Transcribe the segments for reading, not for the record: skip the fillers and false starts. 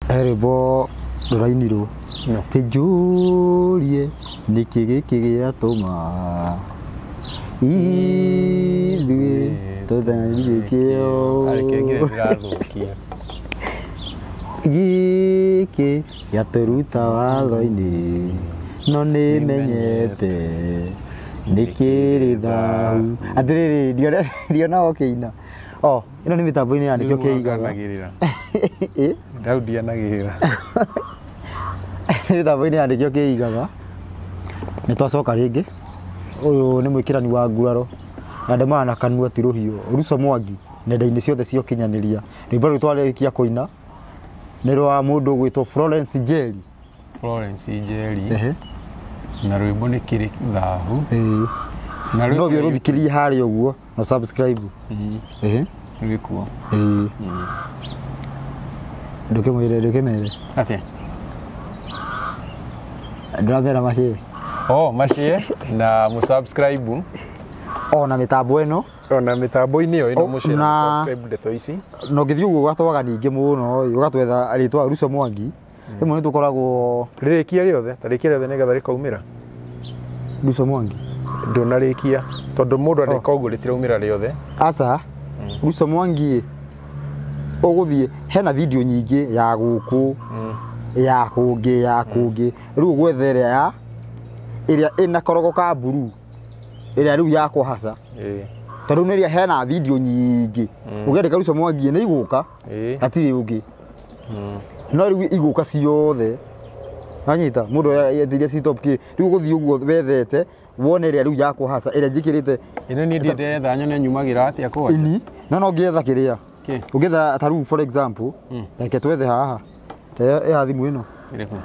He rwĩmbo rũrainirwo No. Tĩnjũrie nĩkĩ gĩkĩ gĩatũma ithuĩ tũthanire kĩo Areke ngire ndĩrathũkia. Gĩkĩ gĩatũruta watho-inĩ no nĩmenyete nĩkĩrĩ thahu. Atĩrĩrĩ, ndiona ũkĩina. O ĩno nĩ mĩtambo-inĩ ya nĩkĩo kĩigaga. Ndianagĩrĩra. Ĩ? Ndau ndianagĩrĩra. Nĩ mĩtambo-inĩ ya nĩkĩo kĩigaga. Nĩ twacoka rĩngĩ. Ũyũ nĩ mwĩkĩrani wa nguraro na ndemaga na kanua ti rũhiũ. Ruco Mwangi nenda-inĩ ciothe cia ũkinyanĩria. Rwĩmbo rũrũ twarĩkia kũina nĩ rwa mũndũ ũgwĩtwo Florence Njeri. Florence Njeri. Ehe. Na rwĩmbo nĩ kĩrĩ thahu. Ĩĩ. Na No thiĩ ũrũthikĩrĩrie harĩa ũguo na subscribe. Ehe. Rwĩkuo. Ĩĩ. Ndũkĩmwĩre, ndũkĩmere. Atĩa? Ndĩramera macĩe. Oh, macie na mũsubscribe. Ona mĩtambo ĩno. Ona mĩtambo-inĩ ĩyo ĩno Oh, mũshare na mũsubscribe ndeto ici. Na ũngĩthiĩ ũguo ũgatwaga ningĩ mũno ĩ, ũgatwetha rĩtwa Ruco Mwangi. Rĩmwe nĩ tũkoragwo Rĩrĩkia rĩothe, ta rĩkia rĩothe nĩgetha rĩkaumĩra. Ruco Mwangi. Ndũnarĩkia tondũ mũndũ andĩka ũguo rĩtiraumĩra rĩothe. Aca, Ruco Mwangi ĩ, ũgũthiĩ hena video nyingĩ ya gũkũ, ya kũngĩ, ya kũngĩ. Rĩu ũgwetha ĩrĩa ya ĩrĩa ĩna korogo ka mburu, ĩrĩa rĩu yakwa haca. Tondũ nĩ ĩrĩa hena video nyingĩ. Ũngĩandĩka Ruco Mwangi nĩ igũka, hatirĩ ũngĩ. No rĩu igũka ciothe. Wanyita mũndũ etirie ci top kĩ. Rĩu ũgũthiĩ ũguo wethete wone ĩrĩa rĩu yakwa haca ĩrĩa njĩkĩrĩte. Ĩno niĩ ndĩ ndetha nyone nyumagĩra atĩa kwanja. Ini. No no ũngĩetha kĩrĩa. Kĩ? Ũngĩetha ta rĩu for example, reke twethe haha. Ta ya thimũ ĩno. Ĩrĩkũ?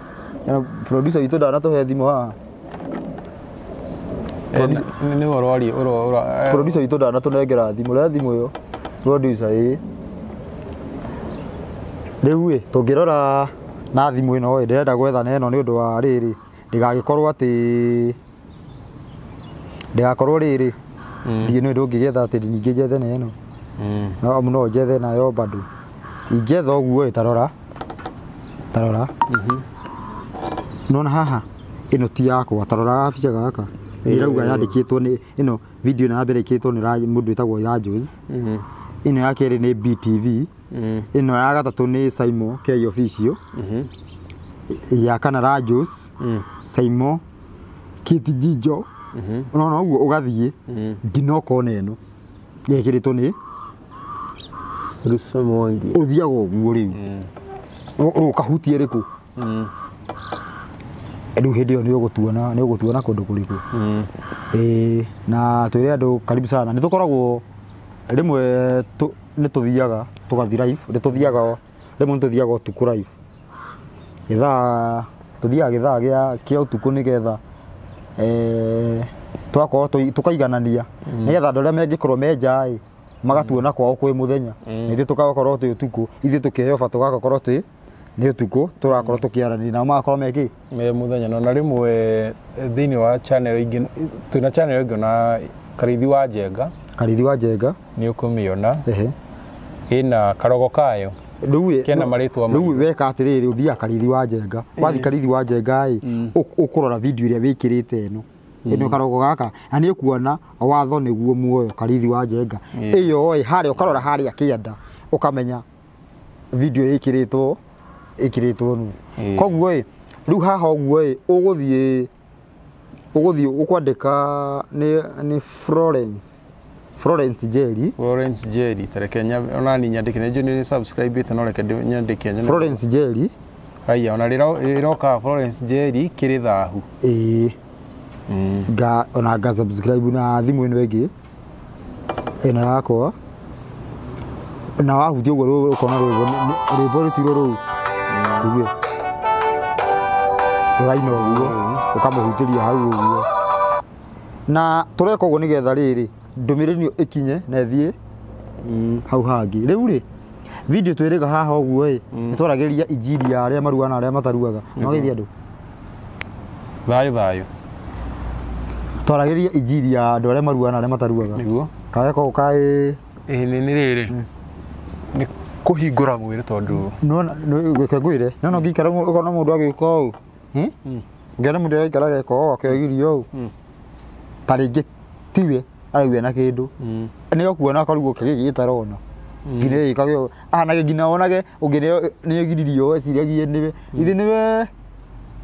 Ĩno producer witũ ndanatũhe thimũ haha. Nĩ ũroria ũro Producer witũ ndanatũnengera thimũ. Rĩa thimũ ĩyo. Producer ĩĩ. Rĩu ĩ tũngĩrora na thimũ ĩno ĩ ndĩrenda gwetha na ĩno nĩ ũndũ wa rĩrĩ ndĩgagĩkorwo atĩ ndĩgakorwo rĩrĩ ndiĩ nĩ ndũngĩgetha atĩ ningĩ njethe na ĩno. No no njethe nayo bado. Ingĩetha ũguo ĩ tarora. Tarora. Nona haha ĩno ti yakwa tarora gabica gaka. Ĩrauga yandĩkĩtwo nĩ ĩno video ĩno ya mbere ĩkĩrĩtwo nĩ mũndũ wĩtagwo Rajos. Ĩno ya kerĩ nĩ BTV. Ĩno ya gatatũ nĩ Saimo K Official. Ya kana Rajos, Saimo, Kate Jijo. Unaona ũguo ũgathiĩ nginya ũkona ĩno ĩkĩrĩtwo nĩ Ruco Mwangi. Ũthiaga ũguo rĩu. Rĩu ũkahutia ĩrĩkũ? Rĩu hĩndĩ ĩyo nĩ ũgũtuona, nĩ ũgũtuona kũndũ kũrĩkũ. Ĩĩ, na twĩre andũ karibu sana. Nĩ tũkoragwo rĩmwe nĩ tũthiaga tũgathiĩ live, nĩ tũthiaga rĩmwe nĩ tũthiaga ũtukũ live. Gĩthaa tũthiaga gĩthaa kĩa ũtukũ nĩgetha twakorwo tũkaiganania nĩgetha andũ arĩa mangĩkorwo me nja ĩ magatuona kwao kwĩ mũthenya. Na ithuĩ tũgakorwo twĩ ũtukũ, ithuĩ tũkĩoba tũgakorwo twĩ nĩ ũtukũ tũrakorwo tũkĩaranĩria nao magakorwo me kĩ? Me mũthenya. Na rĩmwe thĩinĩ wa channel ingĩ twĩna channel ĩngĩ na Karithi wa Njenga. Karithi wa Njenga. Nĩ ũkũmĩona. Ehe. Ĩna karogo kayo. Rĩu ĩ, Kena marĩtwa rĩu maingĩ. weka atĩrĩrĩ, ũthiaga Karithi wa Njenga. Wathiĩ Karithi wa Njenga ĩ, ũkũrora video ĩrĩa wĩkĩrĩte ĩno. Ĩno karogo gaka. Na nĩ ũkuona watho nĩguo muoyo Karithi wa Njenga. Ĩyo ĩ, harĩa ũkarora harĩa kĩanda, ũkamenya video ĩkĩrĩtwo, ĩkĩrĩtwo nũ. Koguo ĩ, rĩu haha ũguo ĩ, ũgũthiĩ ũkwandĩka nĩ Florence. Florence Njeri. Florence Njeri, tareke ona ni nyandĩke, nĩ njũĩ nĩ subscribe ĩte, no reke nyandĩke nyone. Florence Njeri. Haiya, ona rĩroka Florence Njeri kĩrĩ thahu. Ĩĩ. Nga ona nga subscribe na thimũ ĩno ĩngĩ. Ĩno yakwa. Na wahutia ũguo ũkona rwĩmbo rwĩmbo rũtirwo rũu. Igue. Rũraina ũguo, ũkamũhutĩria hau ũguo. Na tũreka ũguo nĩgetha rĩrĩ ndũmĩrĩri ĩyo ĩkinye na ĩthiĩ hau hangĩ. Rĩu rĩ video twĩrĩga haha ũguo ĩ, nĩ twaragĩrĩria injiri ya arĩa maruaga na arĩa mataruaga. No geithia andũ. Thayũ thayũ. Twaragĩrĩria injiri ya andũ arĩa maruaga na arĩa mataruaga. Nĩguo. Kae ko kae Ĩ, nĩ rĩrĩ. Nĩ Kũhingũra mwĩrĩ tondũ Nĩwona reke ngwĩre nĩwona ũngĩikara ũkona mũndũ agĩka ũũ, ũngĩona mũndũ agĩikara ageka ũũ akegiria ũũ, ta rĩngĩ tiwe araigua na kĩndũ, nĩ ũkuona akarigwo kĩgĩ gĩtarona nginya ĩkage ũũ ahanage nginya onage ũngĩ nĩ egiririo eciragie nĩwe ithe nĩwe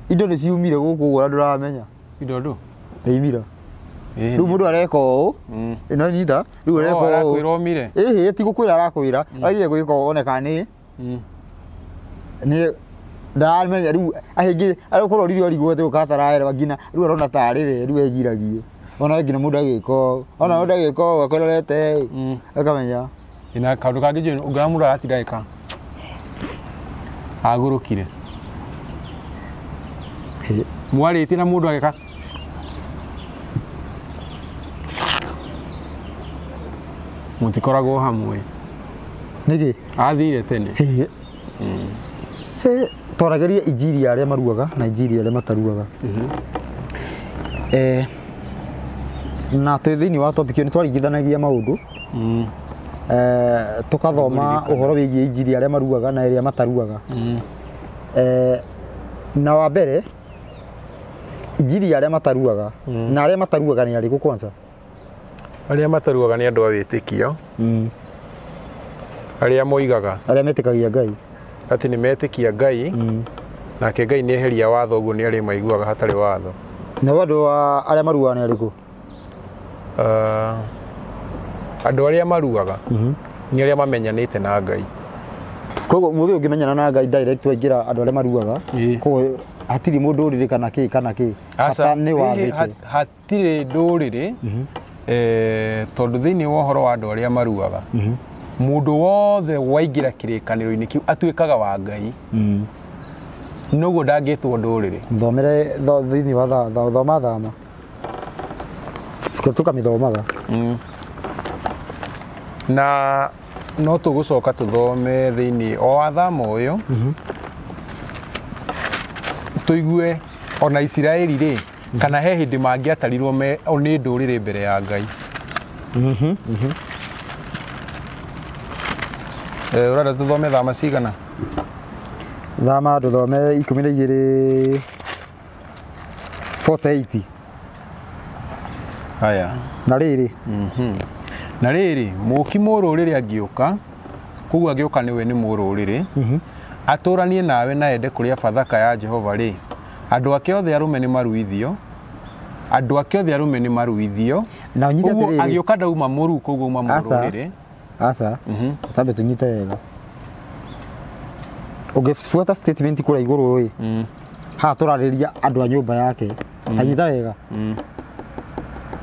indo nĩ ciumire gũkũ ũguo na ndũramenya indo ndũ nĩ imira rĩu mũndũ areka ũũ ĩno nyita rĩu areka ũũ arakwĩra ũmire ĩhĩ ti gũkwĩra arakwĩra agiye gwĩka ũũ one kana nĩ nĩ ndaramenya rĩu ahĩngĩ arĩkorwo riri origwo atĩ ũkataraerewa nginya rĩu arona tarĩ we rĩu egiragie ona nginya mũndũ agĩka ũũ ona mũndũ agĩka ũũ akwĩrorete akamenya na kaũndũ kangĩ njũĩ ũngĩona mũndũ aratinda agĩka agũrũkire mwarĩtie na mũndũ agĩka mũtikoragwo hamwe nĩkĩ athire tene. Twarageria injiri ya arĩa maruaga na injiri ya arĩa mataruaga. Na twĩ thĩinĩ wa topic ĩyo nĩ twaringithanagia maũndũ, tũkathoma ũhoro wĩgiĩ injiri arĩa maruaga na arĩa mataruaga. Na wa mbere injiri ya arĩa mataruaga na arĩa mataruaga nĩ arĩkũ kwanza? Arĩa mataruaga nĩ andũ a wĩtĩkio, arĩa moigaga arĩa metĩkagia Ngai atĩ nĩ metĩkia Ngai, nake Ngai nĩ eheria watho ũguo nĩ arĩa maiguaga hatarĩ watho. Na andũ arĩa maruaga nĩ arĩkũ? Andũ arĩa maruaga nĩ arĩa mamenyanĩte na Ngai. Koguo mũthĩ ũngĩmenyana na Ngai direct waingĩra andũ arĩa maruaga, koguo hatirĩ mũndũ ũrĩrĩ kana kĩ kana kĩ, bata nĩ wathĩte. Hatirĩ ndũrĩrĩ, tondũ thĩinĩ wa ũhoro wa andũ arĩa maruaga, mũndũ wothe waingĩra kĩrĩkanĩro-inĩ kĩu atuĩkaga wa Ngai, noguo ndangĩtwo ndũrĩrĩ. Thomere thĩinĩ wa thoma thama tũkamĩthomaga. Na no tũgũcoka tũthome thĩinĩ o wa thama ũyũ, tũigue ona Isiraeli rĩ kana he hĩndĩ mangĩatarirwo nĩ ndũrĩrĩ mbere ya Ngai. Ũrenda tũthome thama cigana? Thama tũthome 12 48. Haya. Na rĩrĩ. Na rĩrĩ mũki mũrũrĩrĩ angĩũka, koguo angĩũka nĩwe nĩ mũrũrĩrĩ, atũranie nawe na ende kũrĩa bathaka ya Jehova rĩ, andũ ake othe arũme nĩ maruithio, andũ ake othe arũme nĩ maruithio. Na ũnyite atĩrĩrĩ, agĩũka ndauma mũru koguo uma mũrũrĩrĩ. Aca, tambe tũnyite wega. Ũngĩbuata statement kũrĩa igũrũ ĩ, haha tũrarĩria andũ a nyũmba yake. Tanyita wega.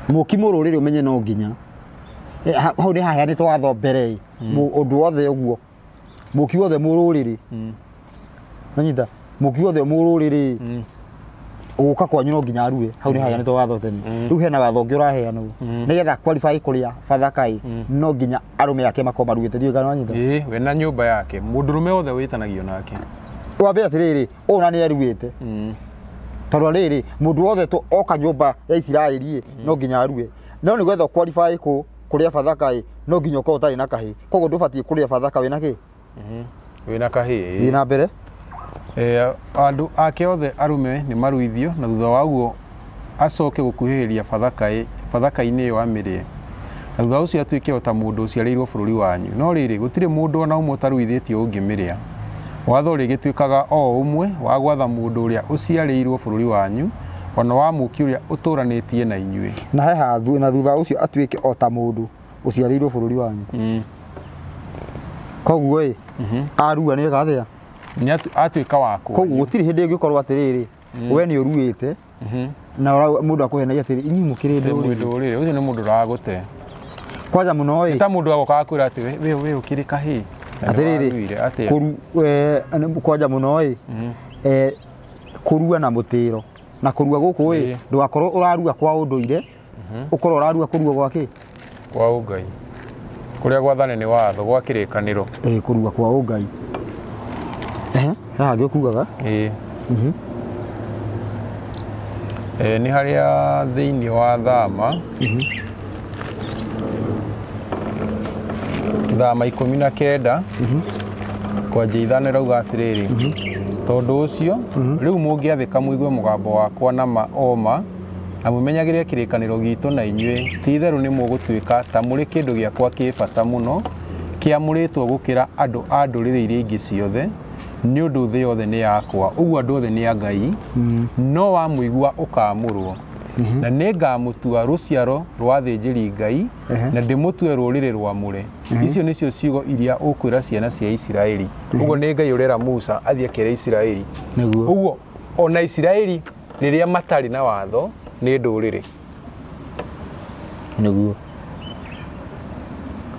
Mũki mũrũrĩrĩ ũmenye no nginya hau nĩ haheanĩtwo watho mbere, ũndũ wothe ũguo mũki wothe mũrũrĩrĩ, nanyita mũki wothe mũrũrĩrĩ ũgũka kwanyu no nginya arue, hau nĩ haheanĩtwo watho tene. Rĩu hena watho ũngĩ ũraheanwo nĩgetha qualify kũrĩa bathaka ĩ, no nginya arũme ake makorwo maruĩte. Ndiũĩ kana wanyita. Ĩĩ, we na nyũmba yake mũndũrũme wothe wĩtanagio nake. Wambe atĩrĩrĩ, ũyũ na nĩ aruĩte, tondũ rĩrĩ mũndũ wothe oka nyũmba ya Isiraeli no nginya arue, no nĩgetha qualify kũrĩa bathaka ĩ, no nginya ũkorwo ũtarĩ na kahĩ. Koguo ndũbatiĩ kũrĩa bathaka wĩna kĩ? Wĩna kahĩ. Thiĩ na mbere. Andũ ake othe arũme nĩ maruithio, na thutha wa ũguo acoke gũkuhĩrĩria bathaka-inĩ ĩyo amĩrĩe, na thutha ũcio atuĩke o ta mũndũ ũciarĩirwo bũrũri wanyu. No rĩrĩ, gũtirĩ mũndũ ona ũmwe ũtaruithĩtio ũngĩmĩrĩa. Watho ũrĩgĩtuĩkaga o ũmwe wa gwatha mũndũ ũrĩa ũciarĩirwo bũrũri wanyu, ona wa mũki ũrĩa ũtũranĩtie na inyuĩ. Na heha na thutha ũcio atuĩke o ta mũndũ ũciarĩirwo bũrũri wanyu. Koguo ĩ, arua nĩ eka atĩa? Nĩ atuĩka wa kwanyu. Koguo gũtirĩ hĩndĩ ĩngĩkorwo atĩrĩrĩ, we nĩ ũruĩte na mũndũ akũhenagia atĩrĩ, inyuĩ mũkĩrĩ ndũrĩrĩ. Ndũrĩrĩ, ũcio nĩ mũndũ ũragũte. Kwanja mũno ĩ. Ta mũndũ agoka akwĩra atĩ we ũkĩrĩ kahĩ. Atĩrĩrĩ, kwanja mũno ĩ, kũrua na mũtĩro. Na kũrua gũkũ ĩ, ndũgakorwo ũrarua kwa ũndũire, ũkorwo ũrarua kũrua gwa kĩ? Kwa ũngai. Kũrĩa gwathane nĩ watho, gwa kĩrĩkanĩro. Ĩ, kũrua kwa ũngai. Haha hangĩ ũkugaga? Ĩ. Nĩ harĩa thĩinĩ wa thama. Thama 19. Kwanjia 5 ĩrauga atĩrĩrĩ, tondũ ũcio rĩu mũngĩathĩka mũigue mũgambo wakwa na ma na mũmenyagĩrĩre kĩrĩkanĩro gitũ na inyuĩ, ti-itherũ nĩ mũgũtuĩka ta mũrĩ kĩndũ gĩakwa kĩ bata mũno kĩamũrĩtwo gũkĩra andũ a ndũrĩrĩ iria ingĩ ciothe, nĩ ũndũ thĩ yothe nĩ yakwa. Ũguo andũ othe nĩ a Ngai, no wamũigua ũkaamũrwo. Na nĩ ngamũtua rũciaro rwa athĩnjĩri Ngai na ndĩmũtue rũrĩrĩ rwamũre. Icio nĩcio ciugo iria ũkwĩra ciana cia Isiraeli. Ũguo nĩ Ngai ũrera Musa athiĩ akere Isiraeli. Ũguo ona Isiraeli rĩrĩa matarĩ na watho nĩ ndũrĩrĩ. Nĩguo.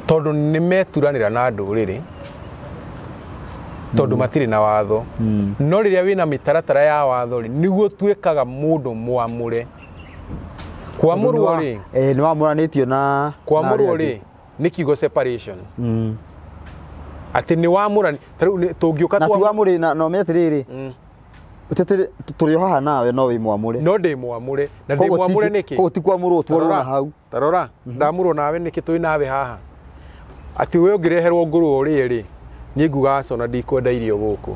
Tondũ nĩ meturanĩra na ndũrĩrĩ, tondũ matirĩ na watho. No rĩrĩa wĩna mĩtaratara ya watho rĩ, nĩguo tuĩkaga mũndũ mwamũre. Kwamũrwo rĩ, nĩ wamũranĩtio na kwamũrwo rĩ nĩ kiugo separation. Atĩ nĩ wamũrani, ta rĩu tũngĩũka na ti wamũre na no metĩrĩrĩ. Tũrĩ o haha nawe no wĩ mwamũre. No ndĩ mwamũre. Na ndĩ mwamũre nĩkĩ? Koguo ti kwamũrwo twarwo na hau. Tarora, ndamũrwo nawe nĩkĩ twĩ nawe haha? Atĩ we ũngĩreherwo ngũrwe ũrĩe rĩ, niĩ nguga aca ona ndikwenda irio gũkũ.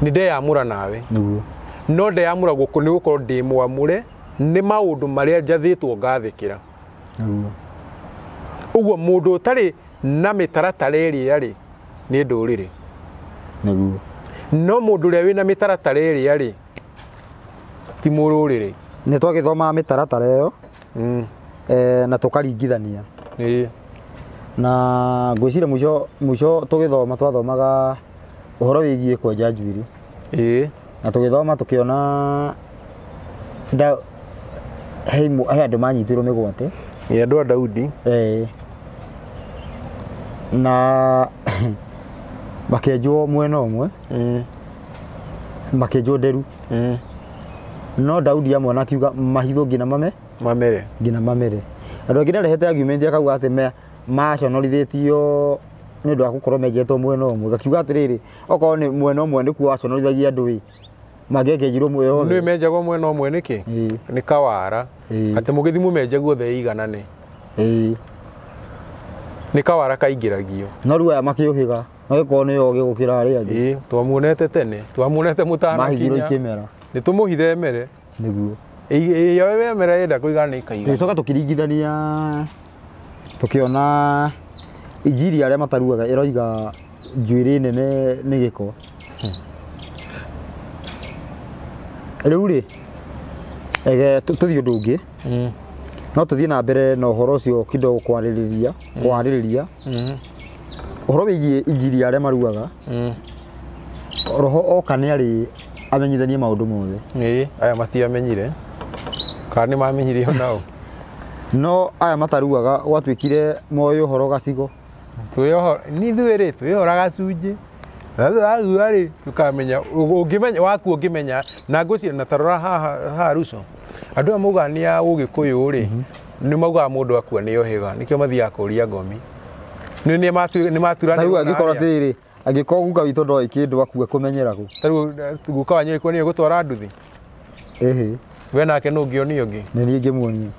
Nĩ ndeyamũra nawe. Nĩguo. No ndeyamũra gũkũ nĩ gũkorwo ndĩ mwamũre nĩ maũndũ marĩa njathĩtwo ngathĩkĩra. Nĩguo. Ũguo mũndũ ũtarĩ na mĩtaratara ĩrĩa rĩ, nĩ ndũrĩrĩ. Nĩguo. No mũndũ ũrĩa wĩna mĩtaratara ĩrĩa rĩ, ti mũrũrĩrĩ. Nĩ twagĩthoma mĩtaratara ĩyo, na tũkaringithania. Na ngwĩciria mũico tũgĩthoma twathomaga ũhoro wĩgiĩ kwenja njuĩrĩ. Na tũgĩthoma tũkĩona he andũ manyitirwo mĩgwate. Nĩ andũ a Daudi. Na makĩenjwo mwena ũmwe, makĩenjwo nderu. No Daudi amwe akiuga mahithwo nginya mamere. Nginya mamere. Andũ angĩ nĩarehete argument akauga atĩ maconorithĩtio nĩ ũndũ wa gũkorwo menjetwo mwena ũmwe. Gakiuga atĩrĩrĩ, okorwo nĩ mwena ũmwe nĩkuo waconorithagia andũ ĩ, mangĩkenjirwo mwena ũmwe. Nĩ menjagwo mwena ũmwe nĩkĩ? Nĩ kawara. Atĩ mũgĩthiĩ mũmenje guothe iganane. Nĩ kawara kaingĩragio. No rĩu aya makĩũhĩga, magĩkorwo nĩ ogĩ gũkĩra arĩa angĩ. Twamuonete tene, twamuonete mũtanakinya. Mahithirwo ikĩmera. Nĩ tũmũhithe emere. Nĩguo. Ĩyo emere ĩrenda kũigana ĩkaigana. Tũgĩcoka tũkĩringithania, tũkĩona injiri arĩa mataruaga ĩroiga njuĩrĩ nene nĩ gĩko. Rĩu rĩ, tũthiĩ ũndũ ũngĩ. No tũthiĩ na mbere na ũhoro ũcio kidogo kwarĩrĩria. Ũhoro wĩgiĩ injiri arĩa maruaga. Roho oka nĩ arĩ amenyithanie maũndũ mothe. Aya matiamenyire. Kana nĩ mamenyire o nao. No aya mataruaga gwatuĩkire moĩ ũhoro gacigo. Nĩ ithuĩ rĩ, twĩhora gacunjĩ. Twarua rĩ, tũkamenya, ũngĩmenya, waku ũngĩmenya, na ngwĩciria na tarora haha Ruco. Andũ aya maugaga nĩ a Ũgĩkũyũ rĩ, nĩ maugaga mũndũ akua nĩ ohĩga, nĩkĩo mathiaga kũria ngomi. Nĩ maturanĩirwo Tarĩu na angĩkorwo arĩa. atĩrĩrĩ, angĩkorwo guka witũ ndoĩ kĩndũ akua kũmenyera kũ? Tarĩu guka wanyu agĩkua nĩwe gũtwara nduthi? Ĩhĩ. We nake nũ ũngĩonia ũngĩ? Nĩ niĩ ngĩmuonia.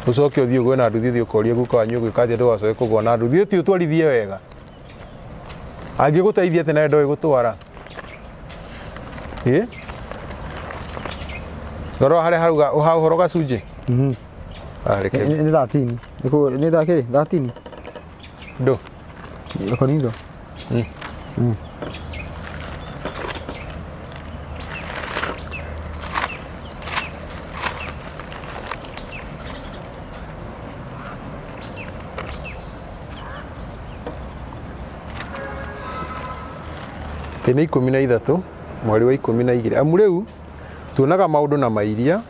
Ũcoke ũthiĩ ũgũe na nduthi, ũthiĩ ũkorie guka wanyu ũgwĩka atĩa ndũgacoke kũgũa na nduthi. Ũthiĩ ũtwarithie wega. Angĩgũteithia atĩ nawe ndoĩ gũtwara. Rora harĩa harauga ũhoro gacunjĩ. Reke. Nĩ 13. Nĩ thaa kĩ? 13. Ndũ. Korintho. Nĩ 13 mweri wa 12. Amu rĩu tuonaga maũndũ na mairia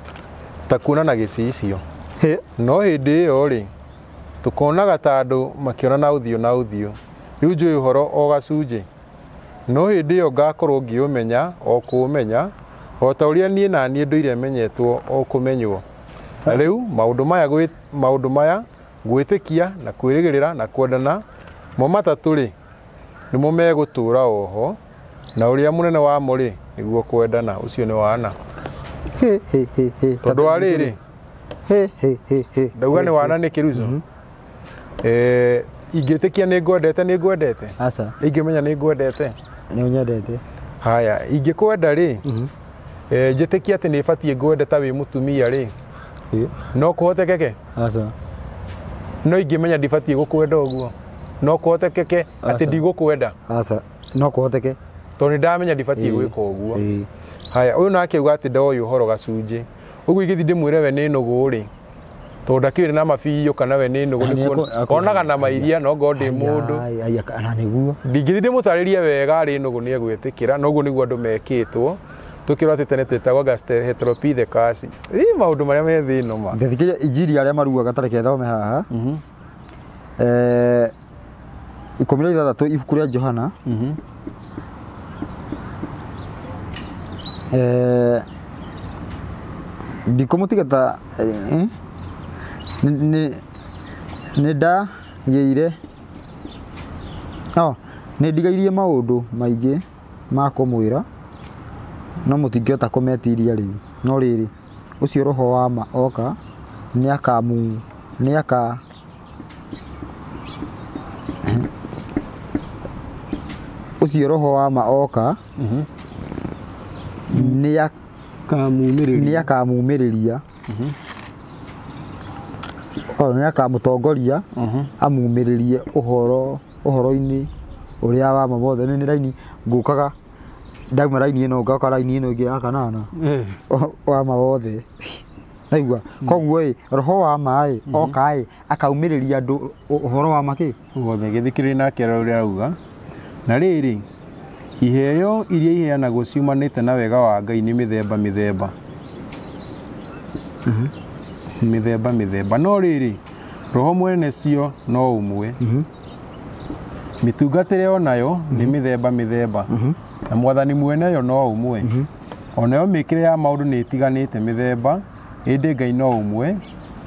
ta kuona na gĩcicio. No hĩndĩ ĩyo rĩ, tũkonaga ta andũ makĩona na ũthiũ na ũthiũ. Rĩu njũĩ ũhoro o gacunjĩ. No hĩndĩ ĩyo ngakorwo ngĩũmenya o kũũmenya o ta ũrĩa niĩ na niĩ ndũire menyetwo o kũmenywo. Na rĩu maũndũ maya gwĩtĩkia na kwĩrĩgĩrĩra na kwendana mo matatũ rĩ, nĩmo megũtũũra oho, na ũrĩa mũnene wamo rĩ nĩguo kwendana. Ũcio nĩ wana. Tondũ wa rĩrĩ, ndauga nĩ wana nĩ kĩruco. Ingĩtĩkia nĩ ngwendete nĩ ngwendete. Aca. Ingĩmenya nĩ ngwendete. Nĩ ũnyendete. Haya, ingĩkwenda rĩ, njĩtĩkie atĩ nĩ batiĩ ngwende ta wĩ mũtumia rĩ, no kũhotekeke? Aca. No ingĩmenya ndibatiĩ gũkwenda ũguo, no kũhotekeke atĩ ndigũkwenda? Aca, no kũhoteke. Tondũ nĩ ndamenya ndibatiĩ gwĩka ũguo. Haya, ũyũ nake auga atĩ ndoĩ ũhoro gacunjĩ. Ũguo ingĩthiĩ ndĩmwĩre we nĩ nũgũ rĩ, tondũ ndakĩũĩ na mabiũ kana we nĩ nũgũ, onaga na mairia no ngorwo ndĩ mũndũ. Ndingĩthiĩ ndĩmũtarĩrie wega arĩ nũgũ nĩ egwĩtĩkĩra, na ũguo nĩguo andũ mekĩtwo. Tukirwo atĩ tene twĩtagwo Heteropithecus. Ĩ maũndũ marĩa me thĩ ĩno ma. Ndathikĩrĩria injiri arĩa maruaga ta reke thome haha. 16 ibuku rĩa Johana. Ndikũmũtiga ta nĩ ndagĩire nĩ ndigairie maũndũ maingĩ ma kũmwĩra no mũtingĩhota kũmetiria rĩu. No rĩrĩ, ũcio Roho wa ma oka nĩaka ũcio Roho wa ma oka nĩakamumĩrĩria nĩakamũtongoria amumĩrĩrie ũhoro-inĩ ũrĩa wa ma mothe. Nĩ raini ngũkaga ndauma raini ĩno ngoka raini ĩno ĩngĩ ya kanana wa ma wothe. Naigua koguo ĩ Roho wa ma ĩ oka ĩ akaumĩrĩria andũ ũhoro wa ma kĩ wothe. Gĩthikĩrĩria nake ũrĩa auga. Na rĩrĩ, iheo iria iheanagwo ciumanĩte na wega wa Ngai nĩ mĩthemba mĩthemba. Mĩthemba mĩthemba. No rĩrĩ, Roho mwene cio no ũmwe. Mĩtungatĩre onayo nĩ mĩthemba mĩthemba. Na mwathani mwene yo no ũmwe. Onayo mĩkĩre ya maũndũ nĩ ĩtiganĩte mĩthemba, ĩndĩ Ngai no ũmwe,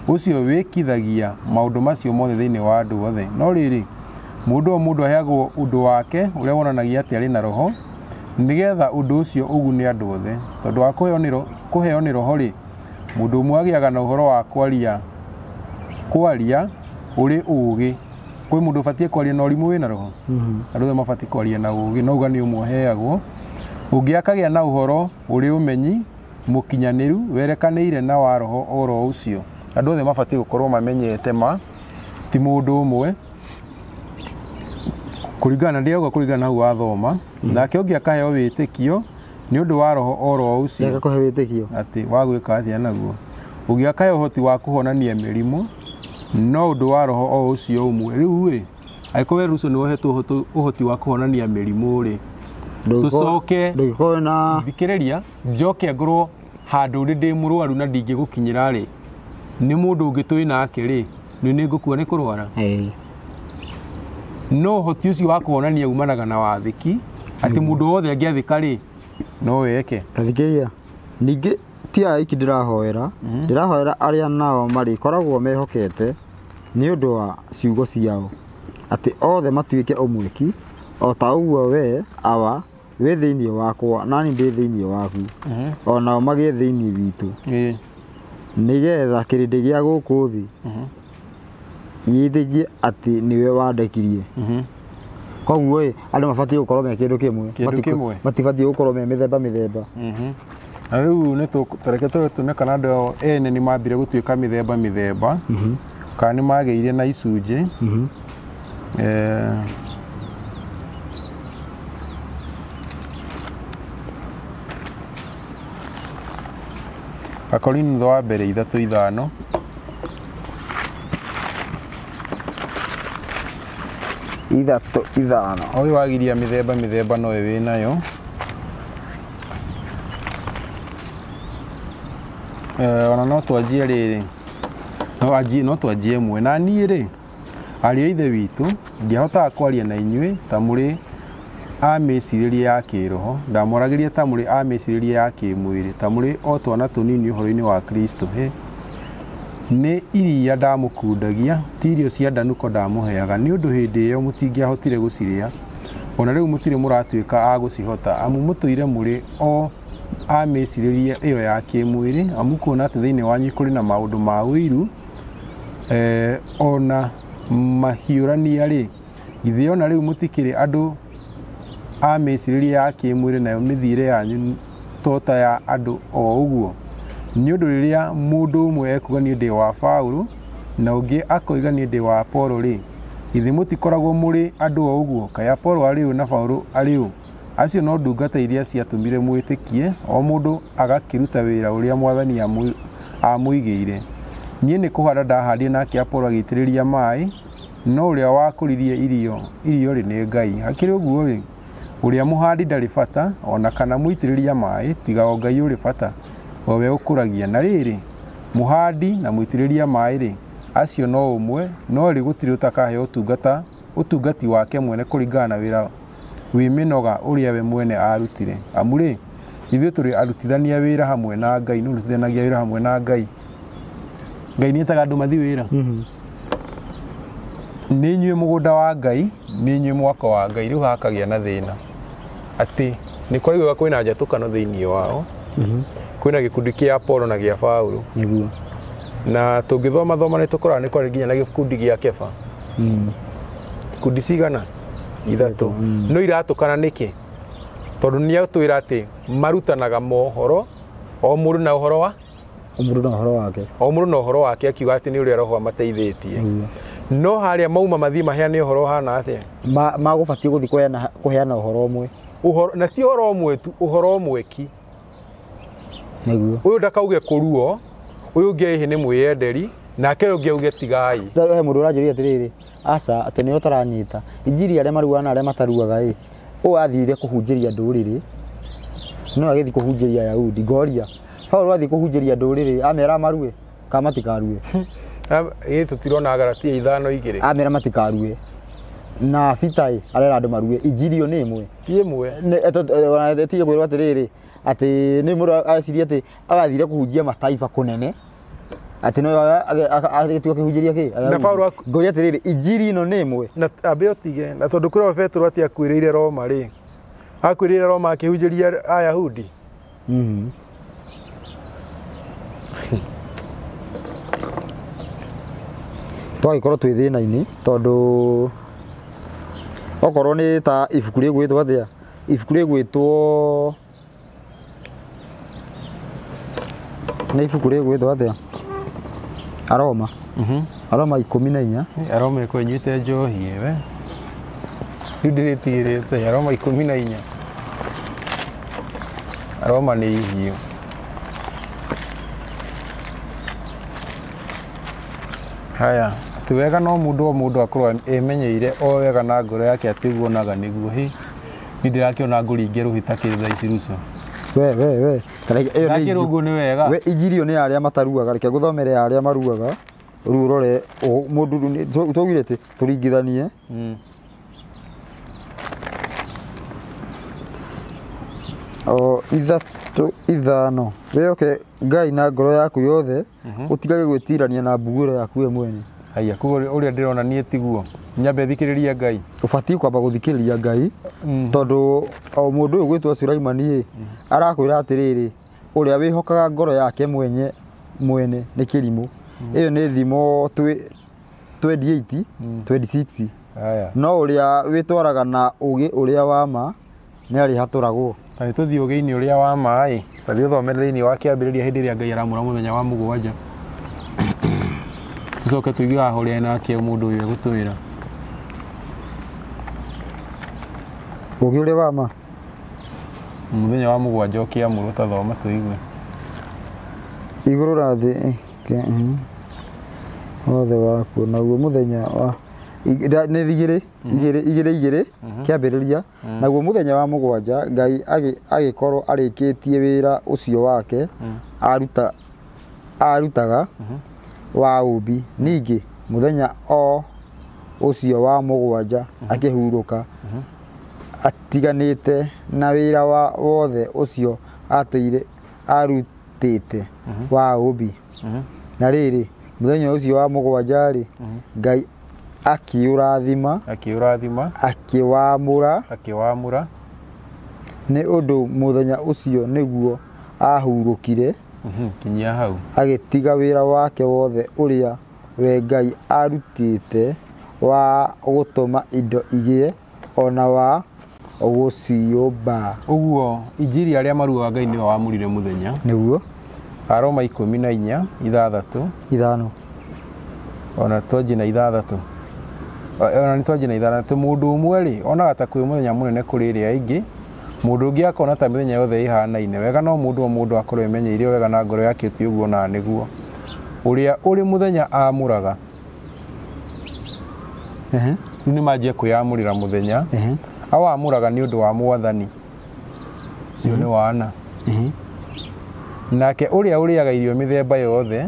ũcio wĩkithagia maũndũ macio mothe thĩinĩ wa andũ othe. No rĩrĩ, mũndũ o mũndũ aheagwo ũndũ wake ũrĩa wonanagia atĩ arĩ na Roho, nĩgetha ũndũ ũcio ũgune andũ othe. Tondũ wa kũheo nĩ Roho rĩ, mũndũ ũmwe agĩaga na ũhoro wa kwaria ũrĩ ũũgĩ. Kwĩ mũndũ ũbatiĩ kwaria na ũrimũ wĩna Roho, andũ othe mabatiĩ kwaria na ũũgĩ, no uga nĩ ũmwe ũheagwo. Ũngĩ akagĩa na ũhoro ũrĩ ũmenyi mũkinyanĩru werekanĩire na wa Roho oro ũcio. Andũ othe mabatiĩ gũkorwo mamenyete ma, ti mũndũ ũmwe. Kũringana na ndĩrauga kũringana na hau wathoma. Nake ũngĩ akaheo wĩtĩkio nĩ ũndũ wa Roho oro ũcio. Akakũhe wĩtĩkio atĩ wa gwĩka atĩa naguo. Ũngĩ akaheo ũhoti wa kũhonania mĩrimũ no ũndũ wa Roho o ũcio ũmwe. Rĩu ĩ, angĩkorwo we Ruco nĩ wohetwo ũhoti wa kũhonania mĩrimũ rĩ, tũcoke ndũgĩkorwo na thikĩrĩria, njoke ngorwo handũ rĩ ndĩ mũrwaru na ndingĩgũkinyĩra rĩ, nĩ mũndũ ũngĩ twĩ nake rĩ, nĩ ngũkua nĩ kũrwara. No ũhoti ũcio wa kũhonania umanaga na wathĩki, atĩ mũndũ wothe angĩathĩka rĩ, no weke. Ta thikĩrĩria, ningĩ ti aya aiki ndĩrahoera, ndĩrahoera arĩa nao marĩkoragwo mehokete nĩ ũndũ wa ciugo ciao, atĩ othe matuĩke ũmwe ki, o ta ũguo we Awa wĩ thĩinĩ wakwa nani ndĩ thĩinĩ waku, o nao magĩe thĩinĩ witũ, nĩgetha kĩrĩndĩ gĩa gũkũ thĩ gĩĩtĩkie atĩ nĩwe wandekirie. Koguo ĩ, andũ mabatiĩ gũkorwo me kĩndũ kĩmwe, matibatiĩ gũkorwo me mĩthemba mĩthemba. Na rĩu nĩ tũreke tũme kana andũ ene nĩ mambire gũtuĩka mĩthemba mĩthemba, kana nĩ magĩire na icunjĩ. Akorintho wa mbere 3:5. 3:5. Ũyũ wagiria mĩthemba mĩthemba nowe wĩnayo. Ona no twanjie rĩrĩ, no twanjie ĩmwe. Na niĩ rĩ, ariũ a Ithe witũ, ndiahotaga kwaria na inyuĩ ta mũrĩ a mĩcirĩrie ya kĩĩroho, ndamwaragĩria ta mũrĩ a mĩcirĩrie ya kĩĩmwĩrĩ, ta mũrĩ o twana tũnini ũhoro-inĩ wa Kristo. Nĩ iria ndamũkundagia, ti irio cia ndanuko ndamũheaga, nĩ ũndũ hĩndĩ ĩyo mũtingĩahotire gũcirĩa, ona rĩu mũtirĩ mũratuĩka a gũcihota, amu mũtũire mũrĩ o a mĩcirĩrie ĩyo ya kĩĩmwĩrĩ, amu kuona atĩ thĩinĩ wanyu kũrĩ na maũndũ ma ũiru, ona mahiũrania-rĩ, githĩ ona rĩu mũtikĩrĩ andũ a mĩcirĩrie ya kĩmwĩrĩ, nayo mĩthiĩre yanyu to ta ya andũ o ũguo? Nĩ ũndũ rĩrĩa mũndũ ũmwe ekuga niĩ ndĩ wa Paũlũ, na ũngĩ akoiga niĩ ndĩ wa Apolo-rĩ, githĩ mũtikoragwo mũrĩ andũ o ũguo? Kaĩ Apolo arĩ ũ na Paũlũ arĩ ũ? Acio no ndungata iria ciatũmire mwĩtĩkie, o mũndũ agakĩruta wĩra ũrĩa Mwathani amũigĩire. Niĩ nĩ kũhanda ndahandire, nake Apolo agĩitĩrĩria maĩ, no ũrĩa wakũririe irio-rĩ nĩ Ngai. Hakĩrĩ ũguo-rĩ, ũrĩa mũhandi ndarĩ bata, o na kana mũitĩrĩria maĩ, tiga o Ngai ũrĩ bata, o we ũkũragia. Na rĩrĩ, mũhandi na mũitĩrĩria maĩ-rĩ, acio no ũmwe, no rĩ gũtirĩ ũtakaheo ũtungati wake mwene kũringana na wĩra wĩ mĩnoga ũrĩa we mwene aarutire. Amu-rĩ, ithuĩ tũrĩ arutithania wĩra hamwe na Ngai. Nũ ũrutithanagia wĩra hamwe na Ngai? Ngai nĩ etaga andũ mathiĩ wĩra. Nĩ inyuĩ mũgũnda wa Ngai, nĩ inyuĩ mwako wa Ngai. Rĩu hakagĩa na thĩna atĩ nĩ kũraiguaga kwĩna njatũkano thĩinĩ wao. Kwĩna gĩkundi kĩa Apolo na gĩa Paũlũ. Nĩguo. Na tũngĩthoma thoma nĩ tũkoraga nĩ kwarĩ nginya na gĩkundi gĩa Kefa. Ikundi cigana? Ithatũ. No iratũkana nĩkĩ? Tondũ nĩ atwĩra atĩ marutanaga mohoro, o mũndũ na ũhoro wa? O mũndũ na ũhoro wake. O mũndũ na ũhoro wake, akiuga atĩ nĩ ũrĩa Roho amateithĩtie. No harĩa mauma mathiĩ maheane ũhoro ũhana atĩa? Magũbatiĩ gũthiĩ kũheana ũhoro ũmwe. Ũhoro, na ti ũhoro ũmwe tu, ũhoro ũmwe ki. Nĩguo. Ũyũ ndakauge kũruo, ũyũ ũngĩ hihi nĩ mwĩyenderi, nake ũyũ ũngĩ auge tigai. He mũndũ ũranjĩrire atĩrĩrĩ, aca, atĩ nĩwe ũtaranyita. Injiri arĩa maruaga na arĩa mataruaga ĩ, ũyũ athire kũhunjĩria ndũrĩrĩ, no agĩthiĩ kũhunjĩria Ayahudi. Ngoria, Paũlũ athiĩ kũhunjĩria ndũrĩrĩ, amera marue kana matikarue? Ĩ tũtirona Galatia 5:2. Amera matikarue. Na Peter ĩ, arera andũ marue. Injiri ĩyo nĩ ĩmwe. Ti ĩmwe. Tige kwĩrwo atĩrĩrĩ, atĩ nĩ mũndũ acirie atĩ agathire kũhunjia mataifa kũnene, atĩ no agĩtua kĩhunjĩria kĩ? Na Paũlũ Ngoria atĩrĩrĩ, injiri ĩno nĩ ĩmwe. Na ambe ũtige, na tondũ kũrĩa Petero atĩ akuĩrĩire Roma rĩ, akuĩrĩire Roma akĩhunjĩria Ayahudi. Twagĩkorwo twĩ thĩna-inĩ tondũ okorwo nĩ ta ibuku rĩgwĩtwo atĩa? Ibuku rĩgwĩtwo nĩ ibuku rĩgwĩtwo atĩa? Aroma. Aroma 14. Aroma ĩko ĩnyuĩte njohi we. Rĩu ndĩrĩtigĩrĩte Aroma 14. Aroma nĩ ihiũ. Haya, ti wega no mũndũ o mũndũ akorwo emenyeire o wega na ngoro yake atĩ ũguo onaga nĩguo. Hĩ, niĩ ndĩrakĩona ngũringe rũhĩ ta kĩ thaa ici Ruco. We. Kana ĩyo nĩ Ndakĩrwo ũguo nĩ wega. We injiri ĩyo nĩ ya arĩa mataruaga, reke ngũthomere ya arĩa maruaga. Rĩu ũrore mũndũ twaugire atĩ tũringithanie. O 3 5. Wĩhoke Ngai na ngoro yaku yothe, ũtigage gwĩtirania na mbuguĩro yaku we mwene. Haya, koguo ũrĩa ndĩrona niĩ tiguo. Nyambe thikĩrĩrie Ngai. Ũbatiĩ kwamba gũthikĩrĩria Ngai, tondũ o mũndũ ũyũ gwĩtwo Sulaimani ĩ, arakwĩra atĩrĩrĩ, ũrĩa wĩhokaga ngoro yake mwene nĩ kĩrimũ. Ĩyo nĩ thimo 28, 26. Haya. No ũrĩa wĩtwaraga na ũgĩ ũrĩa wa ma nĩ arĩhatũragwo. Ta tũthiĩ ũgĩ-inĩ ũrĩa wa ma ĩ, ta thiĩ ũthome thĩinĩ wa kĩambĩrĩria hĩndĩ ĩrĩa Ngai aramũra mũthenya wa mũgwanja. Tũcoke tũigue haha ũrĩa nake mũndũ ũyũ egũtwĩra. Ũgĩ ũrĩa wa ma? Mũthenya wa mũgwanja ũkĩamũrwo, ta thoma tũigue. Igũrũ na thĩ, wothe wakuo, naguo mũthenya wa nĩ igĩrĩ, igĩrĩ, igĩrĩ, igĩrĩ, kĩambĩrĩria. Naguo mũthenya wa mũgwanja Ngai agĩkorwo arĩkĩtie wĩra ũcio wake arutaga wa ũmbi. Ningĩ mũthenya o ũcio wa mũgwanja akĩhurũka, atiganĩte na wĩra wa wothe ũcio atũire arutĩte wa ũmbi. Na rĩrĩ, mũthenya ũcio wa mũgwanja rĩ, Ngai akĩũrathima, Akĩũrathima, akĩwamũra, akĩwamũra, nĩ ũndũ mũthenya ũcio nĩguo ahurũkire, Kinyia hau. Agĩtiga wĩra wake wothe ũrĩa we Ngai arutĩte Wa gũtũma indo igĩe ona wa gũciũmba. Ũguo injiri arĩa maruaga Ngai nĩwe wamũrire mũthenya. Nĩguo. Aroma 14 6 5 ona twanjie na 6 ona nĩ twanjie na 6. Mũndũ ũmwe rĩ onaga ta kwĩ mũthenya mũnene kũrĩ ĩrĩa ĩngĩ, mũndũ ũngĩ akona ta mĩthenya yothe ĩhanaine wega, no mũndũ o mũndũ akorwo emenyeire wega na ngoro yake ti ũguo na nĩguo ũrĩa ũrĩ mũthenya amũraga. Rĩu nĩ manjia kwĩyamũrĩra mũthenya, awamũraga nĩ ũndũ wa Mwathani, ũcio nĩ wana. Nake ũrĩa ũrĩaga irio mĩthemba yothe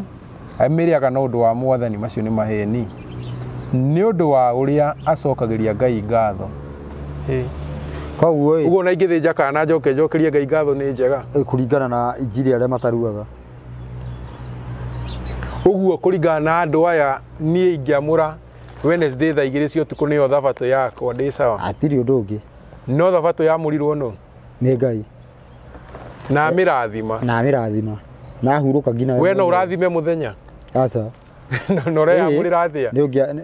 amĩrĩaga na ũndũ wa Mwathani, macio nĩ maheni, nĩ ũndũ wa ũrĩa acokagĩria Ngai ngatho. Koguo ĩ Ũguo na ingĩthĩnja kana njoke njokerie Ngai ngatho nĩ njega. Kũringana na injiri arĩa mataruaga. Ũguo kũringana na andũ aya niĩ ingĩamũra Wednesday thaa 2 cia ũtukũ nĩyo thabatũ yakwa, ndĩ sawa. Hatirĩ ũndũ ũngĩ. No thabatũ yamũrirwo nũ? Nĩ Ngai. Na amĩrathima. Na amĩrathima. Na ahurũka nginya we no ũrathime mũthenya? Aca. Na ũreyamũrĩra atĩa? Nĩ ũngĩa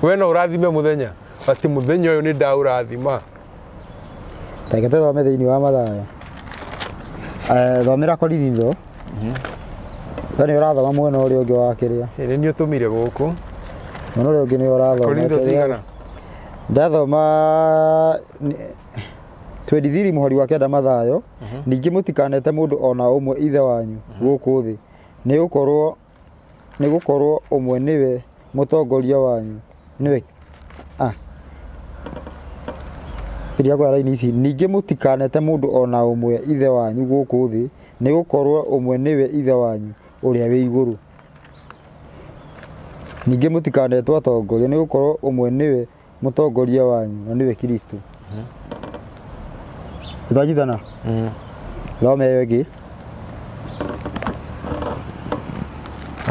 we no ũrathime mũthenya? Atĩ mũthenya ũyũ nĩ ndaũrathima. Reke tũthome thĩinĩ wa Mathayo. Thomera Korinitho. We nĩ ũrathoma mwena ũrĩa ũngĩ wa kĩrĩa. Nĩ niĩ ũtũmire gũkũ. Mwena ũrĩa ũngĩ nĩ ũrathoma. Korinitho cigana? Ndathoma 23 mũhari wa 9 Mathayo. Ningĩ mũtikanete mũndũ ona ũmwe ithe wanyu gũkũ thĩ, nĩ gũkorwo ũmwe nĩwe mũtongoria wanyu, nĩwe iria kwa raini ici. Ningĩ mũtikanete mũndũ ona ũmwe ithe wanyu gũkũ thĩ, nĩ gũkorwo ũmwe nĩwe ithe wanyu ũrĩa wĩ igũrũ. Ningĩ mũtikanetwo atongoria, nĩ gũkorwo ũmwe nĩwe mũtongoria wanyu na nĩwe Kristo. Twanyitana? Thome ĩyo ĩngĩ.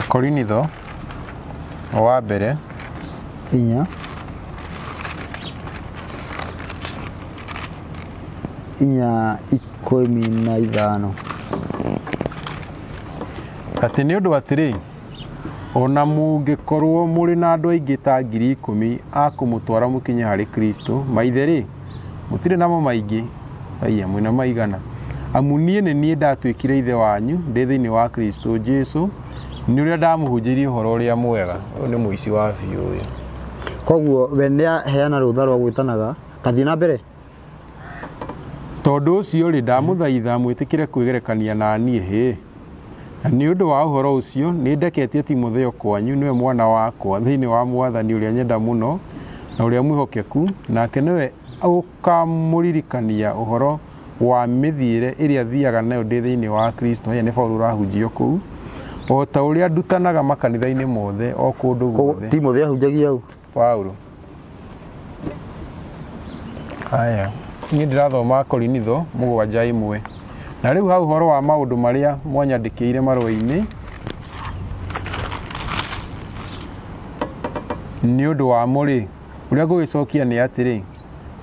Korinitho wa mbere 4 4:15. Atĩ nĩ ũndũ atĩrĩ, ona mũngĩkorwo mũrĩ na andũ aingĩ ta 10,000 a kũmũtwara mũkinye harĩ Kristo, maithe rĩ, mũtirĩ namo maingĩ, aiya mwĩna maigana. Amu niĩ nĩ niĩ ndatuĩkire ithe wanyu ndĩ thĩinĩ wa Kristo Jesu, nĩ ũrĩa ndamũhunjĩirie ũhoro ũrĩa mwega. Ũyũ nĩ mũici wa biũ ũyũ. Koguo we nĩ aheana rũtha rwa gwĩtanaga, tathiĩ na mbere. Tondũ ũcio rĩ, ndamũthaitha mwĩtĩkĩre kwĩgerekania na niĩ hĩ. Na nĩ ũndũ wa ũhoro ũcio nĩ ndeketie Timotheo kwanyu, nĩwe mwana wakwa thĩinĩ wa Mwathani ũrĩa nyenda mũno na ũrĩa mwĩhokeku, nake nĩwe ũkamũririkania ũhoro wa mĩthiĩre ĩrĩa thiaga nayo ndĩ thĩinĩ wa Kristo. Haya nĩ Paũlũ ũrahunjio kũu, o ta ũrĩa ndutanaga makanitha-inĩ mothe o kũndũ guothe. Timotheo ahunjagia hau? Paũlũ. Haya, niĩ ndĩrathoma Korinitho 7:1. Na rĩu hau ũhoro wa maũndũ marĩa mwanyandĩkĩire marũa-inĩ, nĩ ũndũ wamo rĩ, ũrĩa ngũgĩcokia nĩ atĩrĩ,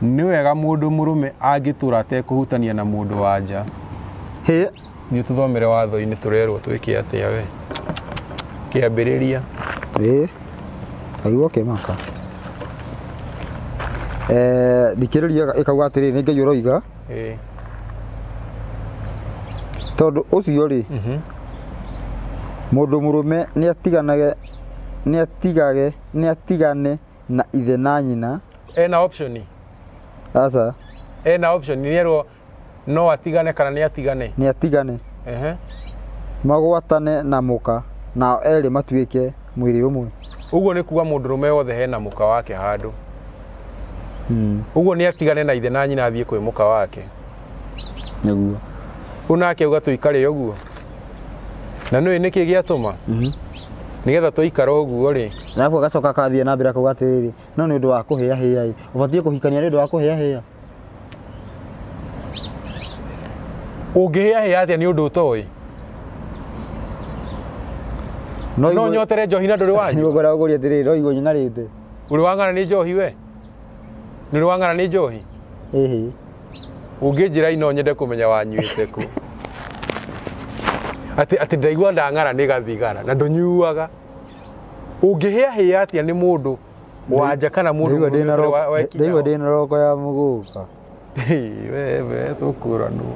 nĩ wega mũndũ mũrũme angĩtũũra atekũhutania na mũndũ wa nja. Hĩ. Nĩ tũthomere watho-inĩ tũrerwo twĩke atĩa we? Kĩambĩrĩria. Ĩ. Kaigua kĩmaka. Thikĩrĩria ĩkauga atĩrĩ, nĩ Ngai ũroiga. Ĩ. Tondũ ũcio rĩ, mũndũ mũrũme nĩ atigane na ithe na nyina. Ena option? Aca. Ena option, nĩ erwo no atigane kana nĩ atigane? Nĩ atigane. Magwatane na mũka, nao erĩ matuĩke mwĩrĩ ũmwe. Ũguo nĩ kuga mũndũ mũrũme wothe hena mũka wake handũ. Ũguo nĩ atigane na ithe na nyina athiĩ kwĩ mũka wake. Nĩguo. Ũyũ nake auga tũikare ũguo. Na nĩũĩ nĩkĩ gĩatũma? Nĩgetha tũikare ũguo rĩ. Alafu agacoka akathiĩ na mbere akauga atĩrĩrĩ, no nĩ ũndũ wa kũhĩahĩa ĩ, ũbatiĩ kũhikania nĩ ũndũ wa kũhĩahĩa. Ũngĩhĩahĩa atĩa nĩ ũndũ ũtoĩ? No nyotere njohi na ndũrĩ wanyu? Nĩguo ngwenda gũkũria atĩrĩrĩ, no igue nying'arĩte. Ũrĩ wang'ara nĩ njohi we? Nĩ ũrĩ wang'ara nĩ njohi? Ĩhĩ. Ũngĩnjĩra ino nyende kũmenya wanyuĩte kũ. Atĩ ndaigua ndang'ara nĩ gathigara na ndũnyuaga. Ũngĩhĩahĩa atĩa nĩ mũndũ wa nja kana mũndũ ndaigua ndĩna roko ya mũgũka. Wewe tũkũranwo.